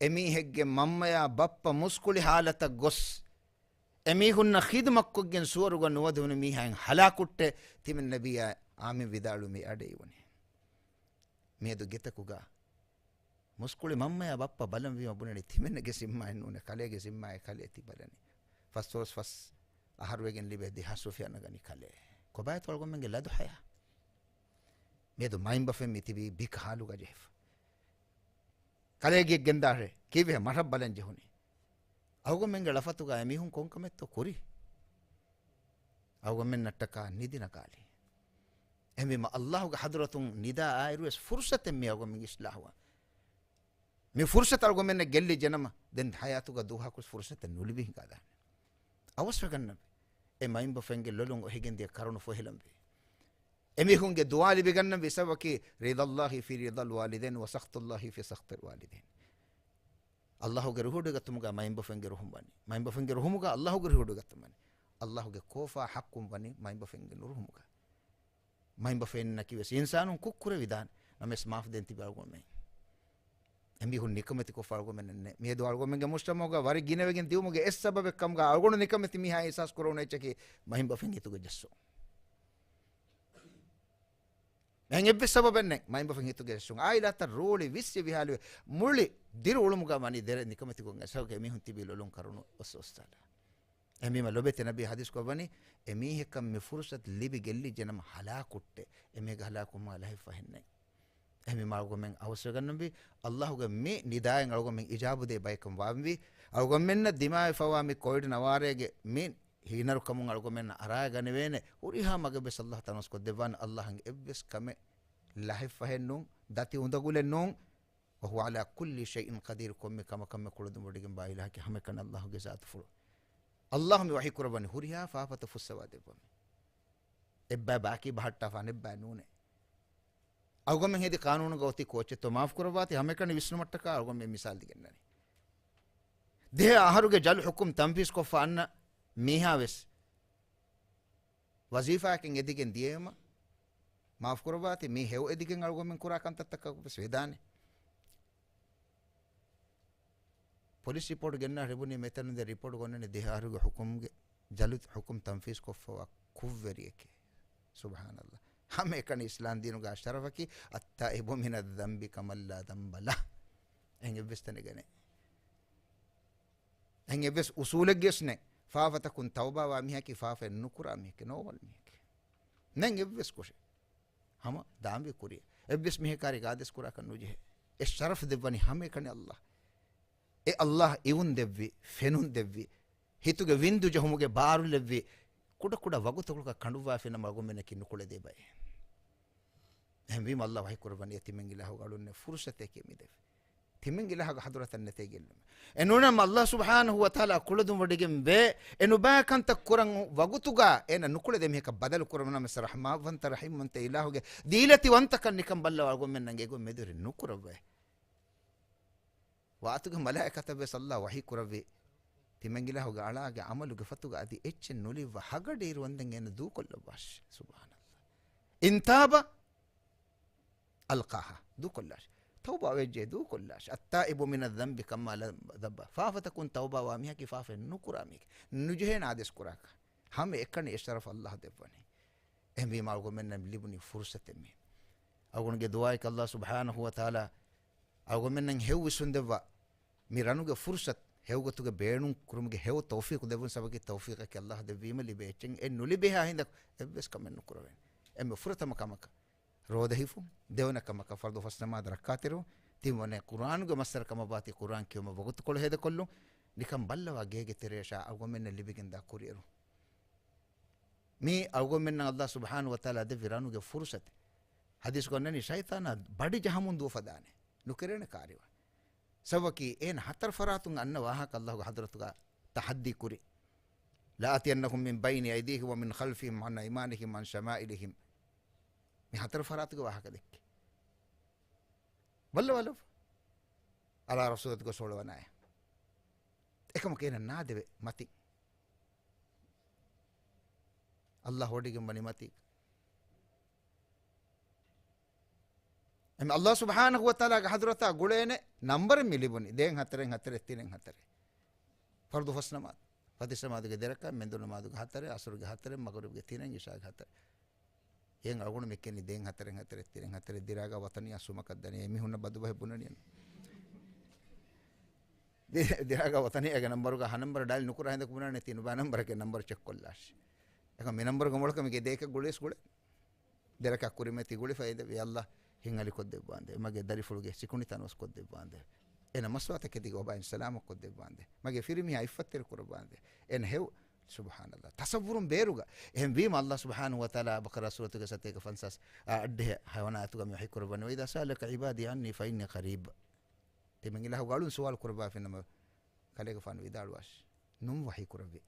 އެމީހެއްގެ މަންމަޔާ ބައްޕަ މުސްކުޅި ހާލަތަށް ގޮސް، އެމީހުންނަށް ޚިދުމަތްކޮށްގެން ސުވަރުގަ ނުވަދެވުނު މީހާއިން ހަލާކުއްޓޭ. ތިމަން ނަބިއްޔާ އާމިން ވިދާޅުވީ އަޑެއް އިވުނީ. މިއަދު ގެތަކުގަ މުސްކުޅި މަންމަޔާ ބައްޕަ ބަލަންވީމަ ބުނަނީ ތިމަންނަގެ ޒިންމާއެއް ނޫނޭ، ކަލޭގެ ޒިންމާއޭ، ކަލޭ ތި ބަލަނީ. ފަސްދޮޅަސް ފަސް އަހަރުވެގެން ލިބޭ ދެހާސް ރުފިޔާ ނަގަނީ ކަލޭ. ކޮބާތޯ އަޅުގަނޑުމެންގެ ލަދު ހަޔާ؟ މިއަދު މައިންބަފައިން މި ތިބީ ބިކަހާލުގަ ޖެހިފަ. ކަލޭގެ ގެންދާށޭ. ކީއްވެ މަށަށް ބަލަން ޖެހުނީ؟ އަޅުގަނޑުމެންގެ ޅަފަތުގަ އެމީހުން ކޮންކަމެއްތޯ ކުރީ؟ އަޅުގަނޑުމެންނަށްޓަކާ ނިދި ނަގާލީ. އެހެންވީމަ އައްލާހުގެ ޙަޟްރަތުން ނިދާ އާއިރުވެސް ފުރުޞަތެއް މި އަޅުގަނޑުމެންގެ އިޞްލާޙުވާން. މި ފުރުޞަތު އަޅުގަނޑުމެންނަށް ގެއްލި ޖެނަމަ، ދެން ޙަޔާތުގަ ދުވަހަކުވެސް ފުރުޞަތެއް ނުލިބި ހިނގާދާނެ. އަވަސްވެގަންނަވި. އެ މައިންބަފައިންގެ ލޮލުން އޮހިގެންދިޔަ ކަރުނު ފޮހެލަންވީ. އެމީހުންގެ ދުޢާ ލިބިގަންނަންވީ ސަބަބަކީ، رضا الله في رضا الوالدين وسخط الله في سخط الوالدين. އައްލާހުގެ ރުހުޑުގަތުމުގަ މައިންބަފައިންގެ ރުހުން ވަނީ. މައިންބަފައިންގެ ރުހުމުގަ އައްލާހުގެ ރުހުޑުގަތުމަނީ. އައްލާހުގެ ކޯފާ ޙައްޤުން ވަނީ މައިންބަފައިންގެ ރުހުމުގަ. މައިންބަފައިންނަކީވެސް އިންސާނުން ކުށްކުރެވިދާނެ. ނަމަވެސް މާފު ދޭން ތިބި އަޅުގަނޑުމެން. އެމީހުން ނިކަމެތިކޮށްފަ އަޅުގަނޑުމެންނެއް ނެތް. މިއަދު އަޅުގަނޑުމެންގެ މުޖްތަމަޢުގަ ވަރި ގިނަވެގެން ދިއުމުގެ އެއް ސަބަބެއް ކަމުގަ އަޅުގަނޑު ނިކަމެތި މީހާ އިޙްސާސް ކުރެވުނު އެއްޗަކީ މައިންބަފައިން ހިތުގަ ޖެއްސުން. އެހެން އެއްވެސް ސަބަބެއް ނެތް މައިންބަފައިން ހިތުގަ ޖެއްސުން. އާއިލާތައް ރޯޅި ވިއްސި ވިހާލިވެ މުޅި ދިރިއުޅުމުގަ ވަނީ ދެރަ ނިކަމެތިކޮށް އެސަބަބުގަ އެމީހުން ތިބީ ލޮލުން ކަރުނު އޮއްސަ އޮއްސާލާ. އެހެންވީމަ ލޮބެތި ނަބީ ޙަދީޘްކޮށްވަނީ، އެމީހަކަށް މި ފުރުޞަތު ލިބި ގެއްލިއްޖެނަމަ ހަލާކުއްޓޭ. އެމީހެއްގެ ހަލާކުވުމާ ލަހެއް ފަހެއް ނެތް. އެހެންވީމަ އަޅުގަނޑުމެން އަވަސްވެގަންނަންވީ، އައްލާހުގެ މި ނިދާއިން އަޅުގަނޑުމެން އިޖާބަދޭ ބަޔަކަށް ވާންވީ، އަޅުގަނޑުމެންނަށް ދިމާވެފަވާ މި ކޮވިޑް ނަވާރައިގެ މި ހީނަރުކަމުން އަޅުގަނޑުމެންނަށް އަރާގަނެވޭނެ ހުރިހާ މަގެއްވެސް އައްލާހު ތަނަވަސްކޮށްދެއްވާނެ. އައްލާހަށް އެއްވެސް ކަމެއް ލަހެއް ފަހެއް ނޫން، ދަތި އުނދަގުލެއް ނޫން. وهو على كل شيء قدير، ކޮންމެ ކަމަކަށް މެ ކުޅަދުންވޮޑިގެންވާ އިލާހަކީ ހަމައެކަނި އައްލާހުގެ ޒާތުފުޅު. އައްލާހު މި ވަޙީ ކުރައްވަނީ ހުރިހާ ފާފަތައް ފުއްސަވާ ދެއްވަމޭ. އެއްބައި ބާކީ ބަހައްޓާފާނެ އެއްބައި ނޫނޭ. އަޅުގަނޑުމެން ހެދި ޤާނޫނުގަ އޮތީ ކޯއްޗެއްތޯ މާފު ކުރައްވާތީ ހަމައެކަނި ވިސްނުމަށްޓަކާ އަޅުގަނޑުމެން މިސާލު ދިގެންނަނީ. ދިހަ އަހަރުގެ ޖަލު ޙުކުމް ތަންފީޒްކޮށްފަ އަންނަ މީހާވެސް ވަޒީފާއަކަށް އެދިގެން ދިޔައިމަ، މާފު ކުރައްވާތި، މީ ހެޔޮ އެދިގެން އަޅުގަނޑުމެން ކުރާ ކަންތައްތަކަކަށް ވެސް ވެދާނެ. ޕޮލިސް ރިޕޯޓް ގެންނާ ރިބުނީ މެތަނުން ދެ ރިޕޯޓް ގޮންނަނީ ދިހަ އަހަރުގެ ޙުކުމްގެ ޖަލު ޙުކުމް ތަންފީޒް ކޮށްފަވާ ކުށްވެރިއެކޭ. ސުބްޙާނަﷲ. ހަމައެކަނި އިސްލާމް ދީނުގަ ޝަރަފަކީ، التائب من الذنب كمن لا ذنب له. އެހެން އެއްވެސް ތަނެއްގަ ނެތް. އެހެން އެއްވެސް އުސޫލެއްގެސް ނެތް. ފާފަތަކުން ތައުބާވާ މީހަކީ ފާފައެއް ނުކުރާ މީހެކޭ، ނޯމަލް މީހެކޭ. ނެތް އެއްވެސް ކުށެއް. ހަމަ ދާންވީ ކުރިއަށް. އެއްވެސް މީހަކާ އާދޭސް ކުރާކަށް ނުޖެހޭ. އެ ޝަރަފް ދެއްވަނީ ހަމައެކަނި އައްލާހް. އެ އައްލާހް އިވުން ދެއްވި، ފެނުން ދެއްވި، ހިތުގެ ވިންދު ޖެހުމުގެ ބާރު ލެއްވި، ކުޑަ ކުޑަ ވަގުތުކޮޅަކަށް ކަނޑުއްވާފިނަމަ އަޅުގަނޑުމެންނަކީ ނުކުޅެދޭ ބައެއް. އެހެންވީމަ އައްލާހް ވަޙީ ކުރައްވަނީ އެ ތިމަން އިލާހުގެ އަޅުންނެއް ފުރުޞަތެކޭ މި ދެއްވީ. ތިމަން އިލާހުގެ ޙަޟްރަތަށް ނެތޭ ގެއްލުމެއް. އެ ނޫނަމަ އައްލާހް ސުބްޙާނަހޫ ވަތަޢާލާ ކުޅަދުންވޮޑިގެން ވޭ. އެ ނުބައި ކަންތައް ކުރަން ވަގުތުގަ އޭނަ ނުކުޅެދޭ މީހަކަށް ބަދަލު ކުރަމުން ނަމަވެސް ރަޙްމާންވަންތަ ރަޙީމްވަންތަ އިލާހުގެ ދީލަތިވަންތަކަން ނިކަން ބައްލަވާ އަޅުގަނޑުމެންނަށް އެގޮތް މެދުވެރި ނުކުރައްވައޭ. ވާތުގެ މަލާއިކަތަށް ވެސް އައްލާހް ވަޙީ ކުރެއްވި، ތިމަން އިލާހުގެ އަޅާގެ ޢަމަލުގެ ފަތުގަ އަދި އެއްޗެއް ނުލިބި ހަގަޑި އިރު ވަންދެން އޭނަ ދޫކޮށްލައްވާށި. ސުބްޙާނަﷲ. إن تاب ألقاها، ދޫކޮށްލާށި. ތައުބާ ވެއްޖެ ދޫކޮށްލާށި. التائب من الذنب كمن لا ذنب له. ފާފަތަކުން ތައުބާވާ މީހަކީ ފާފައެއް ނުކުރާ މީހެކޭ. ނުޖެހޭނެ އާދޭސް ކުރާކަށް. ހަމައެކަނި އެ ޝަރަފް އައްލާހް ދެއްވަނީ. އެހެންވީމަ އަޅުގަނޑުމެންނަށް ލިބުނީ ފުރުޞަތެއް މީ. އަޅުގަނޑުގެ ދުޢާއަކީ އައްލާހް ސުބްޙާނަހޫ ވަތަޢާލާ އަޅުގަނޑުމެންނަށް ހެޔޮ ވިސްނުން ދެއްވާ މި ރަނުގެ ފުރުޞަތު، ހެޔޮގޮތުގެ ބޭނުން ކުރުމުގެ ހެޔޮ ތައުފީޤު ދެއްވުން. ސަބަބަކީ ތައުފީޤަކީ އައްލާހް ދެއްވީމަ ލިބޭ އެއްޗެއް. އެ ނުލިބޭހާ ހިނދަކު އެއްވެސް ކަމެއް ނުކުރެވޭނެ. އެންމެ ފުރަތަމަ ކަމަކަށް ރޯދަ ހިފުން، ދެވަނަ ކަމަކަށް ފަރުޟު ފަސް ނަމާދު ރައްކާތެރިވުން، ތިންވަނަ ޤުރްއާނުގެ މައްސަރަ ކަމަށްވާތީ ޤުރްއާން ކިޔުމަށް ވަގުތުކޮޅު ހޭދަކޮށްލުން، ނިކަން ބައްލަވާ ގޭގެ ތެރޭށާ އަޅުގަނޑުމެންނަށް ލިބިގެންދާ ކުރިއެރުން. މީ އަޅުގަނޑުމެންނަށް އައްލާހް ސުބްޙާނަހޫ ވަތަޢާލާ ދެއްވި ރަނުގެ ފުރުޞަތެއް. ޙަދީޘްގަ އޮންނަނީ ޝައިޠާނާ ބަޑި ޖަހަމުން ދުވަފަ ދާނެ. ނުކެރޭނެ ކާރިވާން. ސަބަބަކީ އޭނަ ހަތަރު ފަރާތުން އަންނަ ވާހަކަ އައްލާހުގެ ޙަޟްރަތުގަ ތަޙައްދީ ކުރި. لآتينهم من بين أيديهم ومن خلفهم وعن أيمانهم وعن شمائلهم. މި ހަތަރު ފަރާތުގެ ވާހަކަ ދެއްކި. ބައްލަވާލައްވާ. އަޅާ ރަސޫލަށް ގޮސް އޮޅުވަނާއެ. އެކަމަކު އޭނަ ނާދެވޭ މަތި. އައްލާހް ވޮޑިގެން ވަނީ މަތީ. އެމެ އައްލާހް ސުބްޙާނަހު ވަ ތަޢާލާގެ ޙަޟްރަތާ ގުޅޭނެ ނަންބަރެއް މި ލިބުނީ. ދޭން ހަތަރެއް، ހަތަރެއް، ތިނެއް، ހަތަރެއް. ފަރުޟު ފަސް ނަމާދު. ފަތިސް ނަމާދުގެ ދެ ރަކާތް، މެންދުރު ނަމާދުގެ ހަތަރެއް، ޢަޞުރުގެ ހަތަރެއް، މަޣުރިބުގެ ތިނެއް، ޢިޝާގެ ހަތަރެއް. އެހެން އަޅުގަނޑު މި ކިޔަނީ ދޭން ހަތަރެއް، ހަތަރެއް، ތިނެއް، ހަތަރެއް. ދިރާގާ ވަޠަނިއްޔާ ސުމަކަށް ދަނީ. އެ މީހުންނަށް ބަދުބަހެއް ބުނަނީ. ދި-، ދިރާގާ ވަޠަނިއްޔާގެ ނަންބަރުގަ ހަ ނަންބަރު ޑައިލް ނުކުރާ ހިނދަކު ބުނާނެ ތި ނުބާ ނަންބަރަކަށް ނަންބަރު ޗެކް ކޮށްލާށި. އެކަމް މި ނަންބަރުގެ މޮޅަކަށް މި ގެ ދޭކަށް ގުޅިވެސް ގުޅޭ. ދެ ރަކާތް ކުރިމަތި ގުޅިފަ އެދެވި އައްލާ ހިތްހަލި ކޮށްދެއްވާނދޭ. މަގޭ ދަރިފުޅުގެ ސިކުނޑިތަން ވެސް ކޮށްދެއްވާނދޭ. އޭނަ މަސްވާތަކެތީގެ އޮބާއިން ސަލާމަތް ކޮށްދެއްވާނދޭ. މަގޭ ފިރިމީހާ އިއްފަތްތެރި ކުރައްވާނދޭ. އޭނަ ހެޔޮ، ސުބްޙާނައްލާ. ތަޞައްވުރުން ބޭރުގަ. އެހެން ވީމަ އައްލާ ސުބްޙާނަހު ވަ ތަޢާލާ ބަޤަރާ ސޫރަތުގެ ސަތޭކަ ފަންސާސް އަށް އައްޑިހަ ހަވަނާ އާޔަތުގަ މި ވަޙީ ކުރައްވަނީ، وَإِذَا سَأَلَكَ عِبَادِي عَنِّي فَإِنِّي قَرِيبٌ. ތިމަން އިލާހުގެ އަޅުން ސުވާލު ކުރައްވާފިނަމަ، ކަލޭގެފާނު ވިދާޅުވާށި، ނުން ވަޙީ ކުރެއްވި.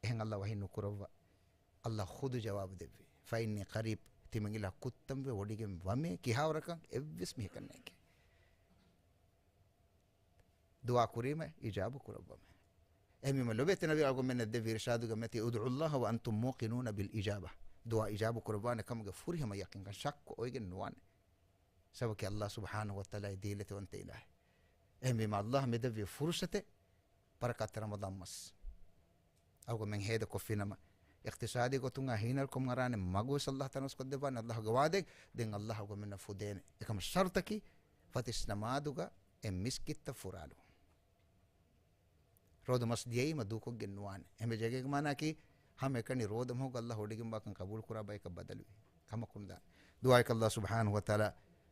އެހެން އައްލާ ވަޙީ ނުކުރައްވާ. އައްލާ ޚުދު ޖަވާބު ދެއްވި. فَإِنِّي قَرِيبٌ. ތިމަން އިލާ ކުއްތަންވެ ވޮޑިގެން ވަމޭ ކިހާވަރަކަށް އެއްވެސް މީހަކަށް ނޭނގޭ. ދުޢާ ކުރީމަ އިޖާބަ ކުރައްވަމޭ. އެހެންވީމަ ލޮބެތި ނަބީ އަޅުގަނޑުމެންނަށް ދެއްވި އިރުޝާދުގެ މަތީ، ادعوا الله وأنتم موقنون بالإجابة. ދުޢާ އިޖާބަ ކުރައްވާނެ ކަމުގެ ފުރިހަމަ ޔަޤީންކަން ޝައްކު އޮތްގެން ނުވާނެ. ސަބަބަކީ އައްލާހް ސުބްޙާނަހު ވަ ތަޢާލާ ދީލަތިވަންތަ އިލާހެއް. އެހެންވީމަ އައްލާހް މި ދެއްވި ފުރުޞަތެއް ބަރަކާތް ރަމަޟާން މަސް. އަޅުގަނޑުމެން ހޭދަކޮށްފިނަމަ، އިޤްތިޞާދީ ގޮތުން އާ ހީނަރުކޮށް އަރާނެ މަގުވެސް އައްލާހް ތަނަވަސްކޮށްދެއްވާނެ އައްލާހުގެ ވަޢުދެއް. ދެން އައްލާހް އަޅުގަނޑުމެންނަށް ފުދޭނެ. އެކަމަށް ޝަރުޠަކީ ފަތިސް ނަމާދުގަ އެ މިސްކިތްތައް ފުރާލުން. ރޯދަ މަސް ދިޔައީމަ ދޫކޮށްގެން ނުވާނެ. އެމެ ޖެގޭގެ މާނައަކީ، ހަމައެކަނި ރޯދަ މަހުގަ އައްލާހް ވޮޑިގެންވާކަން ޤަބޫލުކުރާ ބަޔަކަށް ބަދަލުވި ކަމަކުން ދާނެ. ދުޢާއަކީ އައްލާހް ސުބްޙާނަހު ވަ ތަޢާލާ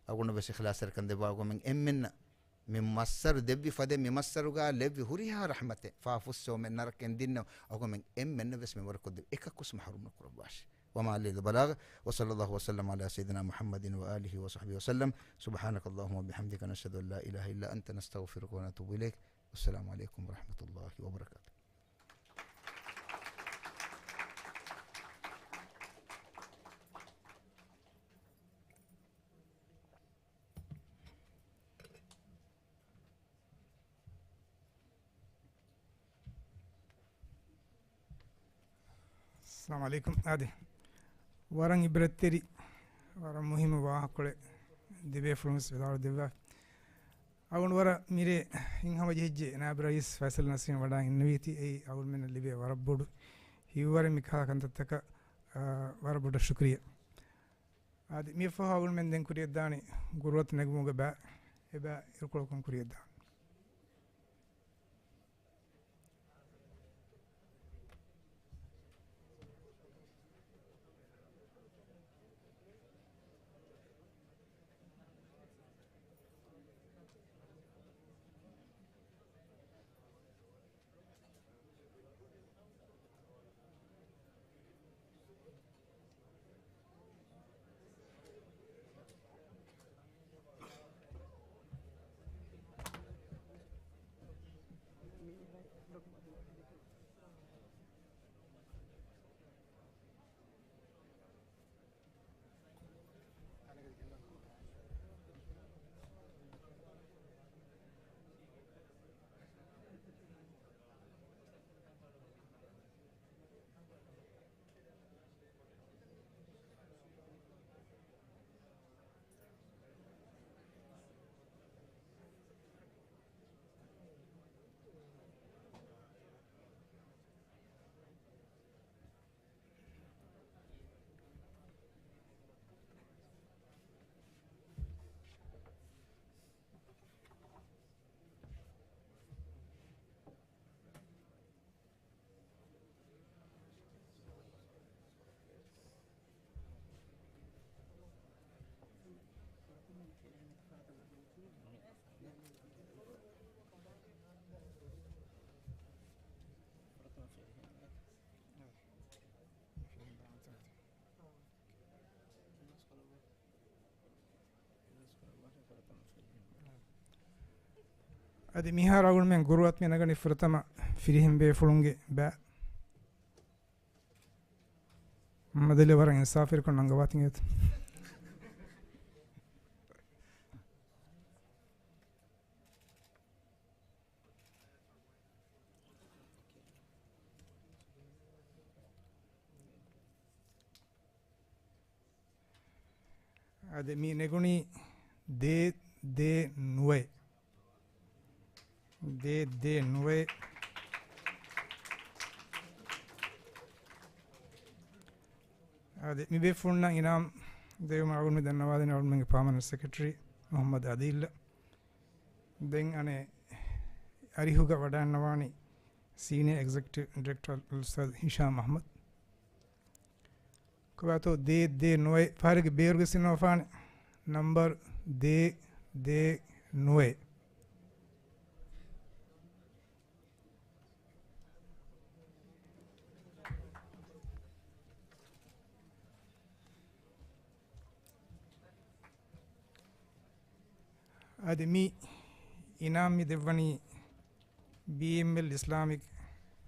އަޅުގަނޑަށް ވެސް އިޚްލާޞްތެރިކަން ދެއްވާ. އަޅުގަނޑުމެން އެންމެންނަށް މި މައްސަރު ދެއްވި ފަދަ މި މައްސަރުގަ ލެއްވި ހުރިހާ ރަޙްމަތެއް ފާފުއްސެވުމެއް ނަރަކައިން ދިންނެވު އަޅުގަނޑުމެން އެންމެންނަށް ވެސް މި ވަރަކަށް ދެއްވި އެކަކުސް މަޙްރޫމް ނުކުރައްވާށި. وما علينا إلا البلاغ، وصلى الله وسلم على سيدنا محمد وآله وصحبه وسلم. سبحانك اللهم وبحمدك، نشهد أن لا إله إلا أنت، نستغفرك ونتوب إليك. والسلام عليكم ورحمة الله وبركاته. އައްސަލާމު ޢަލައިކުމް. އާދެ، ވަރަށް އިބްރަތްތެރި، ވަރަށް މުހިއްމު ވާހަކަކޮޅެއް ދިވެހިފުޅުން ވެސް ވިދާޅު ދެއްވާ. އަޅުގަނޑު ވަރަށް މިރޭ ހިތްހަމަޖެހިއްޖެ ނާއިބު ރައީސް ފައިސަލް ނަސްރީން ވަޑައިގެންނެވީތީ، އެއީ އަޅުގަނޑުމެންނަށް ލިބޭ ވަރަށް ބޮޑު ހިތްވަރެއް. މިކަހަލަ ކަންތައްތަކަށް، އާ، ވަރަށް ބޮޑަށް ޝުކުރިއްޔާ. އާދެ، މިއަށްފަހު އަޅުގަނޑުމެން ދެން ކުރިޔަށްދާނީ ގުރުއަތު ނެގުމުގެ ބައި، އެ ބައި އިރުކޮޅަކުން ކުރިޔަށްދާނީ. އަދި މިހާރު އަޅުގަނޑުމެން ގުރުއަތު މި ނަގަނީ ފުރަތަމަ ފިރިހެން ބޭފުޅުންގެ ބައި. މަދަލެ ވަރަށް އިންސާފުވެރިކޮށް ނަންގަވާތި އިނގޭތަ؟ އަދި މި ނެގުނީ ދޭ ދޭ ނުވައެއް. ދޭ ދޭ ނުވައެއް. އަދި މި ބޭފުޅުންނަށް އިނާމް ދެވުމަށް އަޅުގަނޑު މި ދަންނަވާދޭނެ އަޅުގަނޑުމެންގެ ޕާމަނެންޓް ސެކްރެޓަރީ މުޙައްމަދު އަދީލް. ދެން އަނެއް އަރިހުގަ ވަޑައިގަންނަވާނީ ސީނިއަރ އެގްޒެކެޓިވް ޑިރެކްޓަރ އަލްއުސްތާޛް ހިޝާމް އަޙްމަދު. ކޮބާތޯ ދޭ ދޭ ނުވައެއް ފަހަރެއްގެ ބޭރުގަ ސިންނަވާފާނެ ނަމްބަރު ދޭ ދޭ ނުވައެއް. އަދި މި އިނާމް މި ދެއްވަނީ ބީއެމްއެލް އިސްލާމިކް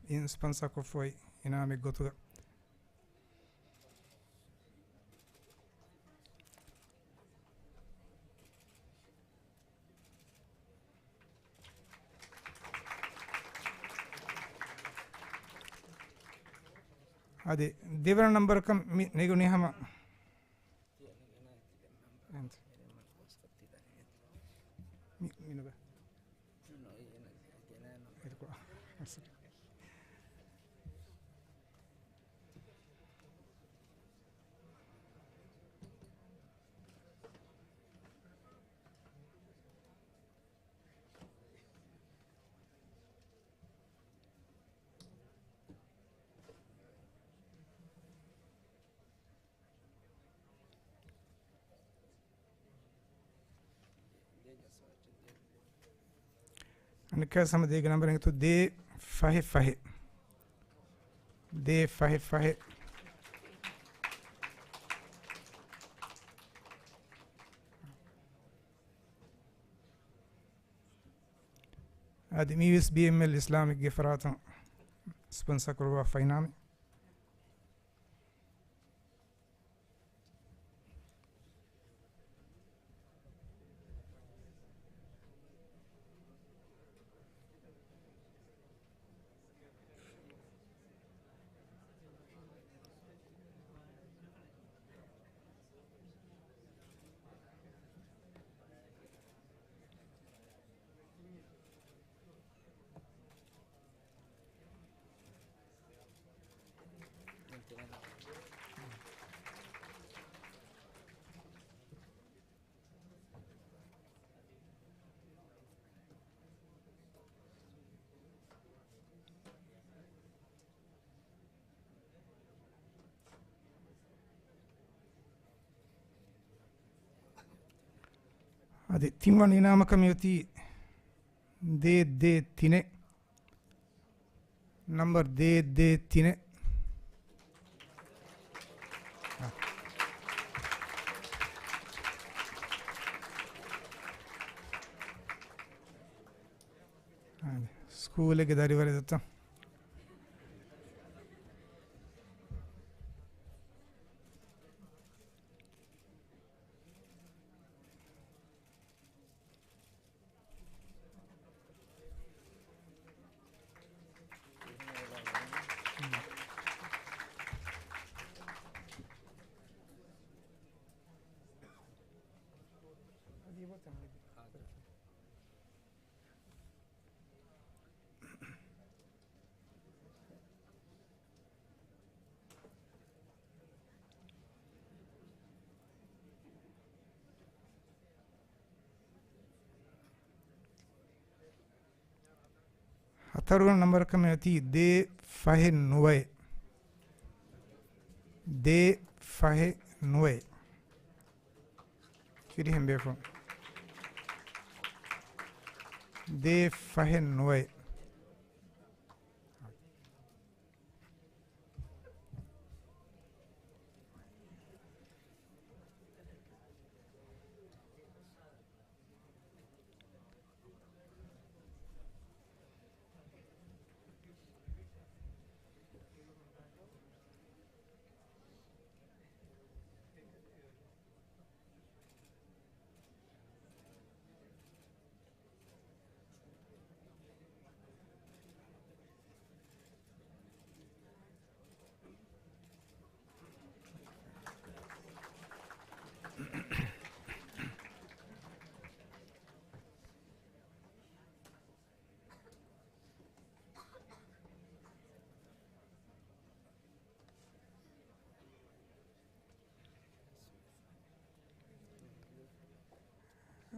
އިން ސްޕޮންސަރ ކޮށްފައި އިނާމެއް ގޮތުގަ. އަދި ދެވަނަ ނަމްބަރަކަށް މި ނެގުނީ ހަމަ މި، މި ނުބަ. އަނެއްކާވެސް ހަމަ ދޭގެ ނަމްބަރެއް އިތުރު ދޭ ފަހެއް ފަހެއް. ދޭ ފަހެއް ފަހެއް. އަދި މީވެސް ބީއެމްއެލް އިސްލާމިކްގެ ފަރާތުން ސްޕޮންސަރ ކުރައްވާފައި އިނާމެއް. އަދި ތިންވަނަ އިނާމަކަށް މިއޮތީ ދޭ ދޭ ތިނެއް. ނަމްބަރު ދޭ ދޭ ތިނެއް. ސްކޫލެއްގެ ދަރިވަރެއް ދައްތަ؟ ހަތަރުވަނަ ނަމްބަރަކަށް މިއޮތީ ދޭ ފަހެއް ނުވައެއް. ދޭ ފަހެއް ނުވައެއް. ފިރިހެން ބޭފުޅުން. ދޭ ފަހެއް ނުވައެއް.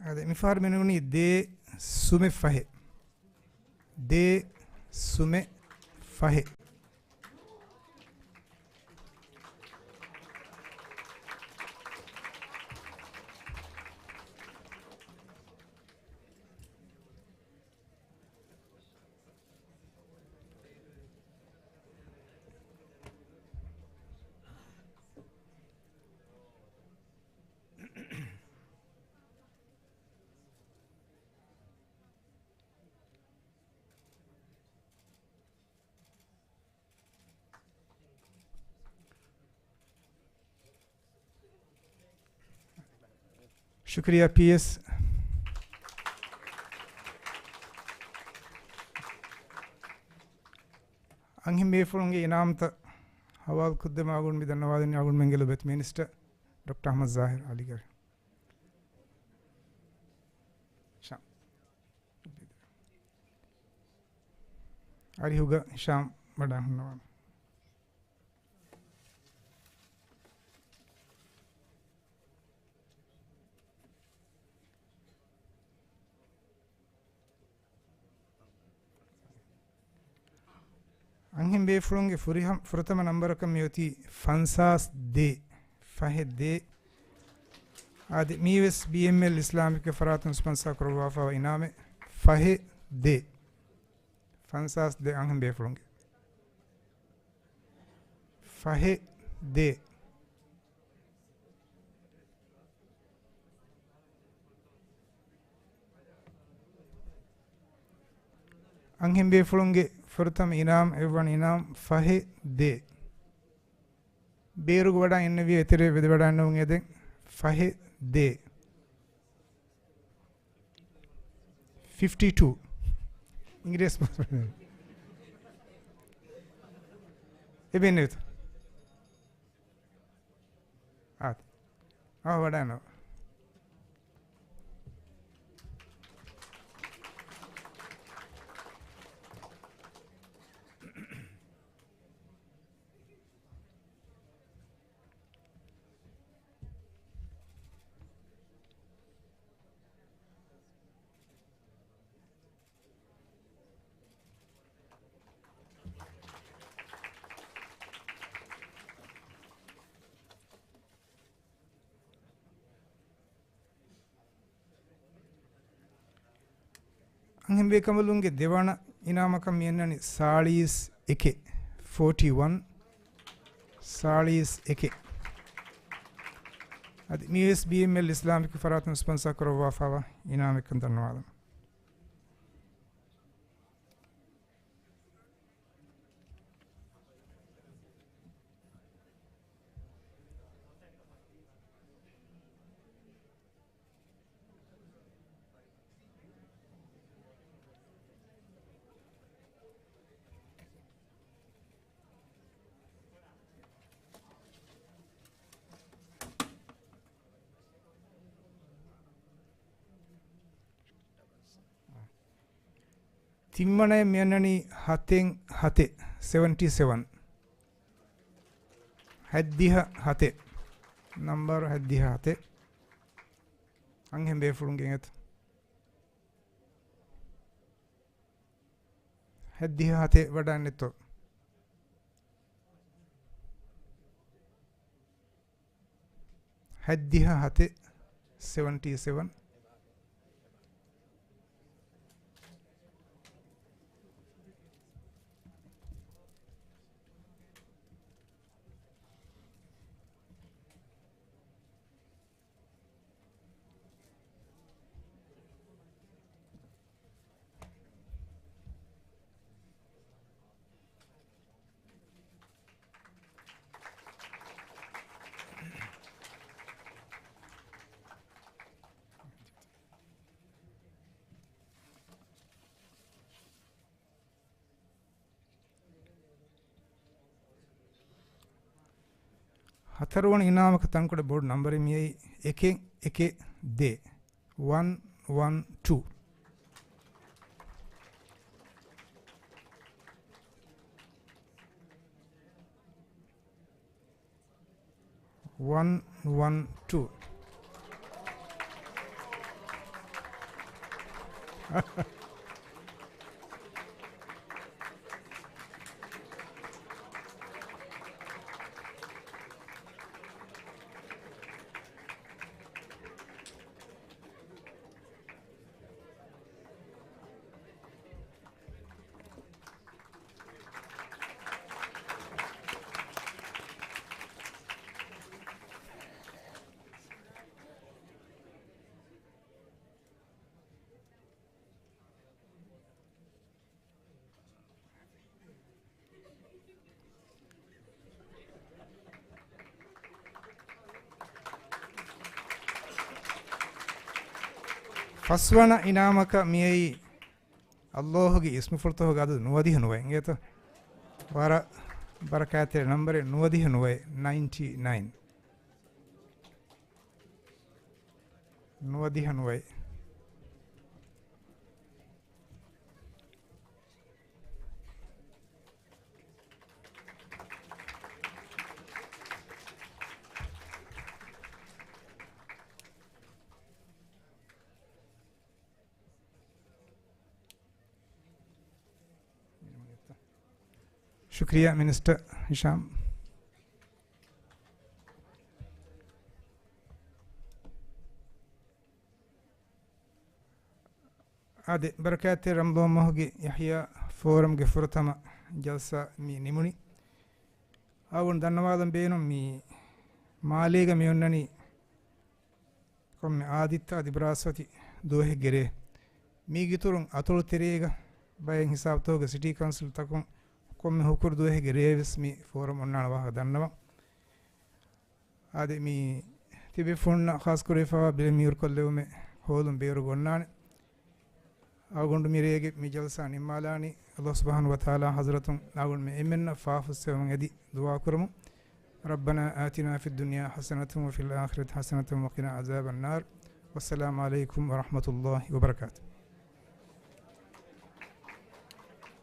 އާދެ، މިފަހަރު މިނުނީ ދޭ ސުމެއް ފަހެއް. ދޭ ސުމެއް ފަހެއް. ޝުކުރިއްޔާ ޕީއެސް. އަންހެން ބޭފުޅުންގެ އިނާމްތައް ހަވާލުކޮށްދެމާ ގުޅުން މި ދަންނަވާލަނީ އަޅުގަނޑުމެންގެ ލޮބުވެތި މިނިސްޓަރ ޑޮކްޓަރ އަޙްމަދު ޒާހިރު އަލީގަރު. ހިޝާމް. އަރިހުގަ ހިޝާމް ވަޑައި ހުންނަވާނެ. އަންހެން ބޭފުޅުންގެ ފުރިހަމް-، ފުރަތަމަ ނަންބަރަކަށް މިއޮތީ ފަންސާސް ދޭ، ފަހެއް ދޭ. އާދެ، މީވެސް ބީއެމްއެލް އިސްލާމިކް ފަރާތުން ސްޕޮންސާ ކުރައްވާފައިވާ އިނާމެއް، ފަހެއް ދޭ. ފަންސާސް ދޭ އަންހެން ބޭފުޅުންގެ. ފަހެއް ދޭ. އަންހެން ބޭފުޅުންގެ ފުރަތަމަ އިނާމް، އެއްވަނަ އިނާމް، ފަހެއް ދޭ. ބޭރުގަ ވަޑައި އިންނެވި އެތެރެ ވެދެ ވަޑައި އިންނެވުން އެދެން، ފަހެއް ދޭ. ފިފްޓީ ޓޫ. އިނގިރޭސި އެބެން ނެތް. އާ. އާ، ވަޑައިނޯ. އަންހެން ބޭކަނބަލުންގެ ދެވަނަ އިނާމަކަށް މިއަންނަނީ ސާޅީސް އެކެއް، ފޯޓީ ވަން، ސާޅީސް އެކެއް. އަދި މީވެސް ބީއެމްއެލް އިސްލާމިކް ފަރާތުން ސްޕޮންސާ ކުރައްވާފައިވާ އިނާމެއްކަން ދަންނަވާލަން. ތިންވަނައަށް މިއަންނަނީ ހަތެއް ހަތެއް، ސެވެންޓީ ސެވެން. ހަތްދިހަ ހަތެއް. ނަންބަރު ހަތްދިހަ ހަތެއް. އަންހެން ބޭފުޅުންގެ އެނގޭތަ؟ ހަތްދިހަ ހަތެއް ވަޑައިންނެތޯ؟ ހަތްދިހަ ހަތެއް، ސެވެންޓީ ސެވެން. ހަތަރުވަނަ އިނާމަކަށް ތަންކޮޅެއް ބޮޑު ނަންބަރެއް މިއައީ އެކެއް އެކެއް ދޭ. ވަން ވަން ޓޫ. ވަން ވަން ޓޫ. ފަސްވަނަ އިނާމަކަށް މިއައީ ﷲ ގެ އިސްމުފުޅުތަކުގެ އަދަދު ނުވަދިހަ ނުވައެއް އިނގޭތަ؟ ވަރަށް ބަރަކާތްތެރި ނަންބަރެއް، ނުވަދިހަ ނުވައެއް، ނައިންޓީ ނައިން. ނުވަދިހަ ނުވައެއް. ޝުކްރިޔާ މިނިސްޓަރ ހިޝާމް. އާދެ، ބަރަކާތްތެރި ރަމަޟާން މަހުގެ ޔަޙްޔާ ފޯރަމްގެ ފުރަތަމަ ޖަލްސާ މި ނިމުނީ. އަޅުގަނޑު ދަންނަވާލަން ބޭނުން މި މާލޭގަ މި އޮންނަނީ ކޮންމެ އާދިއްތާ ދިބުރާސްފަތި ދުވަހެއްގެ ރޭ. މީގެ އިތުރުން އަތޮޅު ތެރޭގަ ބައެއް ހިސާބުތަކުގަ ސިޓީ ކައުންސިލް ތަކުން ކޮންމެ ހުކުރު ދުވަހެއްގެ ރޭވެސް މި ފޯރަމް އޮންނާނެ ވާހަކަ ދަންނަވަން. އާދެ، މި ތިބިފުންނަށް ޚާއްޞަކުރެވިފައިވާ ބިލެއް މިހުރުކޮށްލެވުމެއް ހޯލުން ބޭރުގަ އޮންނާނެ. އަޅުގަނޑު މިރޭގެ މި ޖަލްސާ ނިންމާލާނީ. ﷲ ސުބްޙާނަހޫ ވަތަޢާލާ ޙަޟްރަތުން އަޅުގަނޑުމެން އެންމެންނަށް ފާފަ ފުއްސެވުމަށް އެދި ދުޢާ ކުރަމުން. ربنا آتنا في الدنيا حسنة وفي الآخرة حسنة وقنا عذاب النار. والسلام عليكم ورحمة الله وبركاته.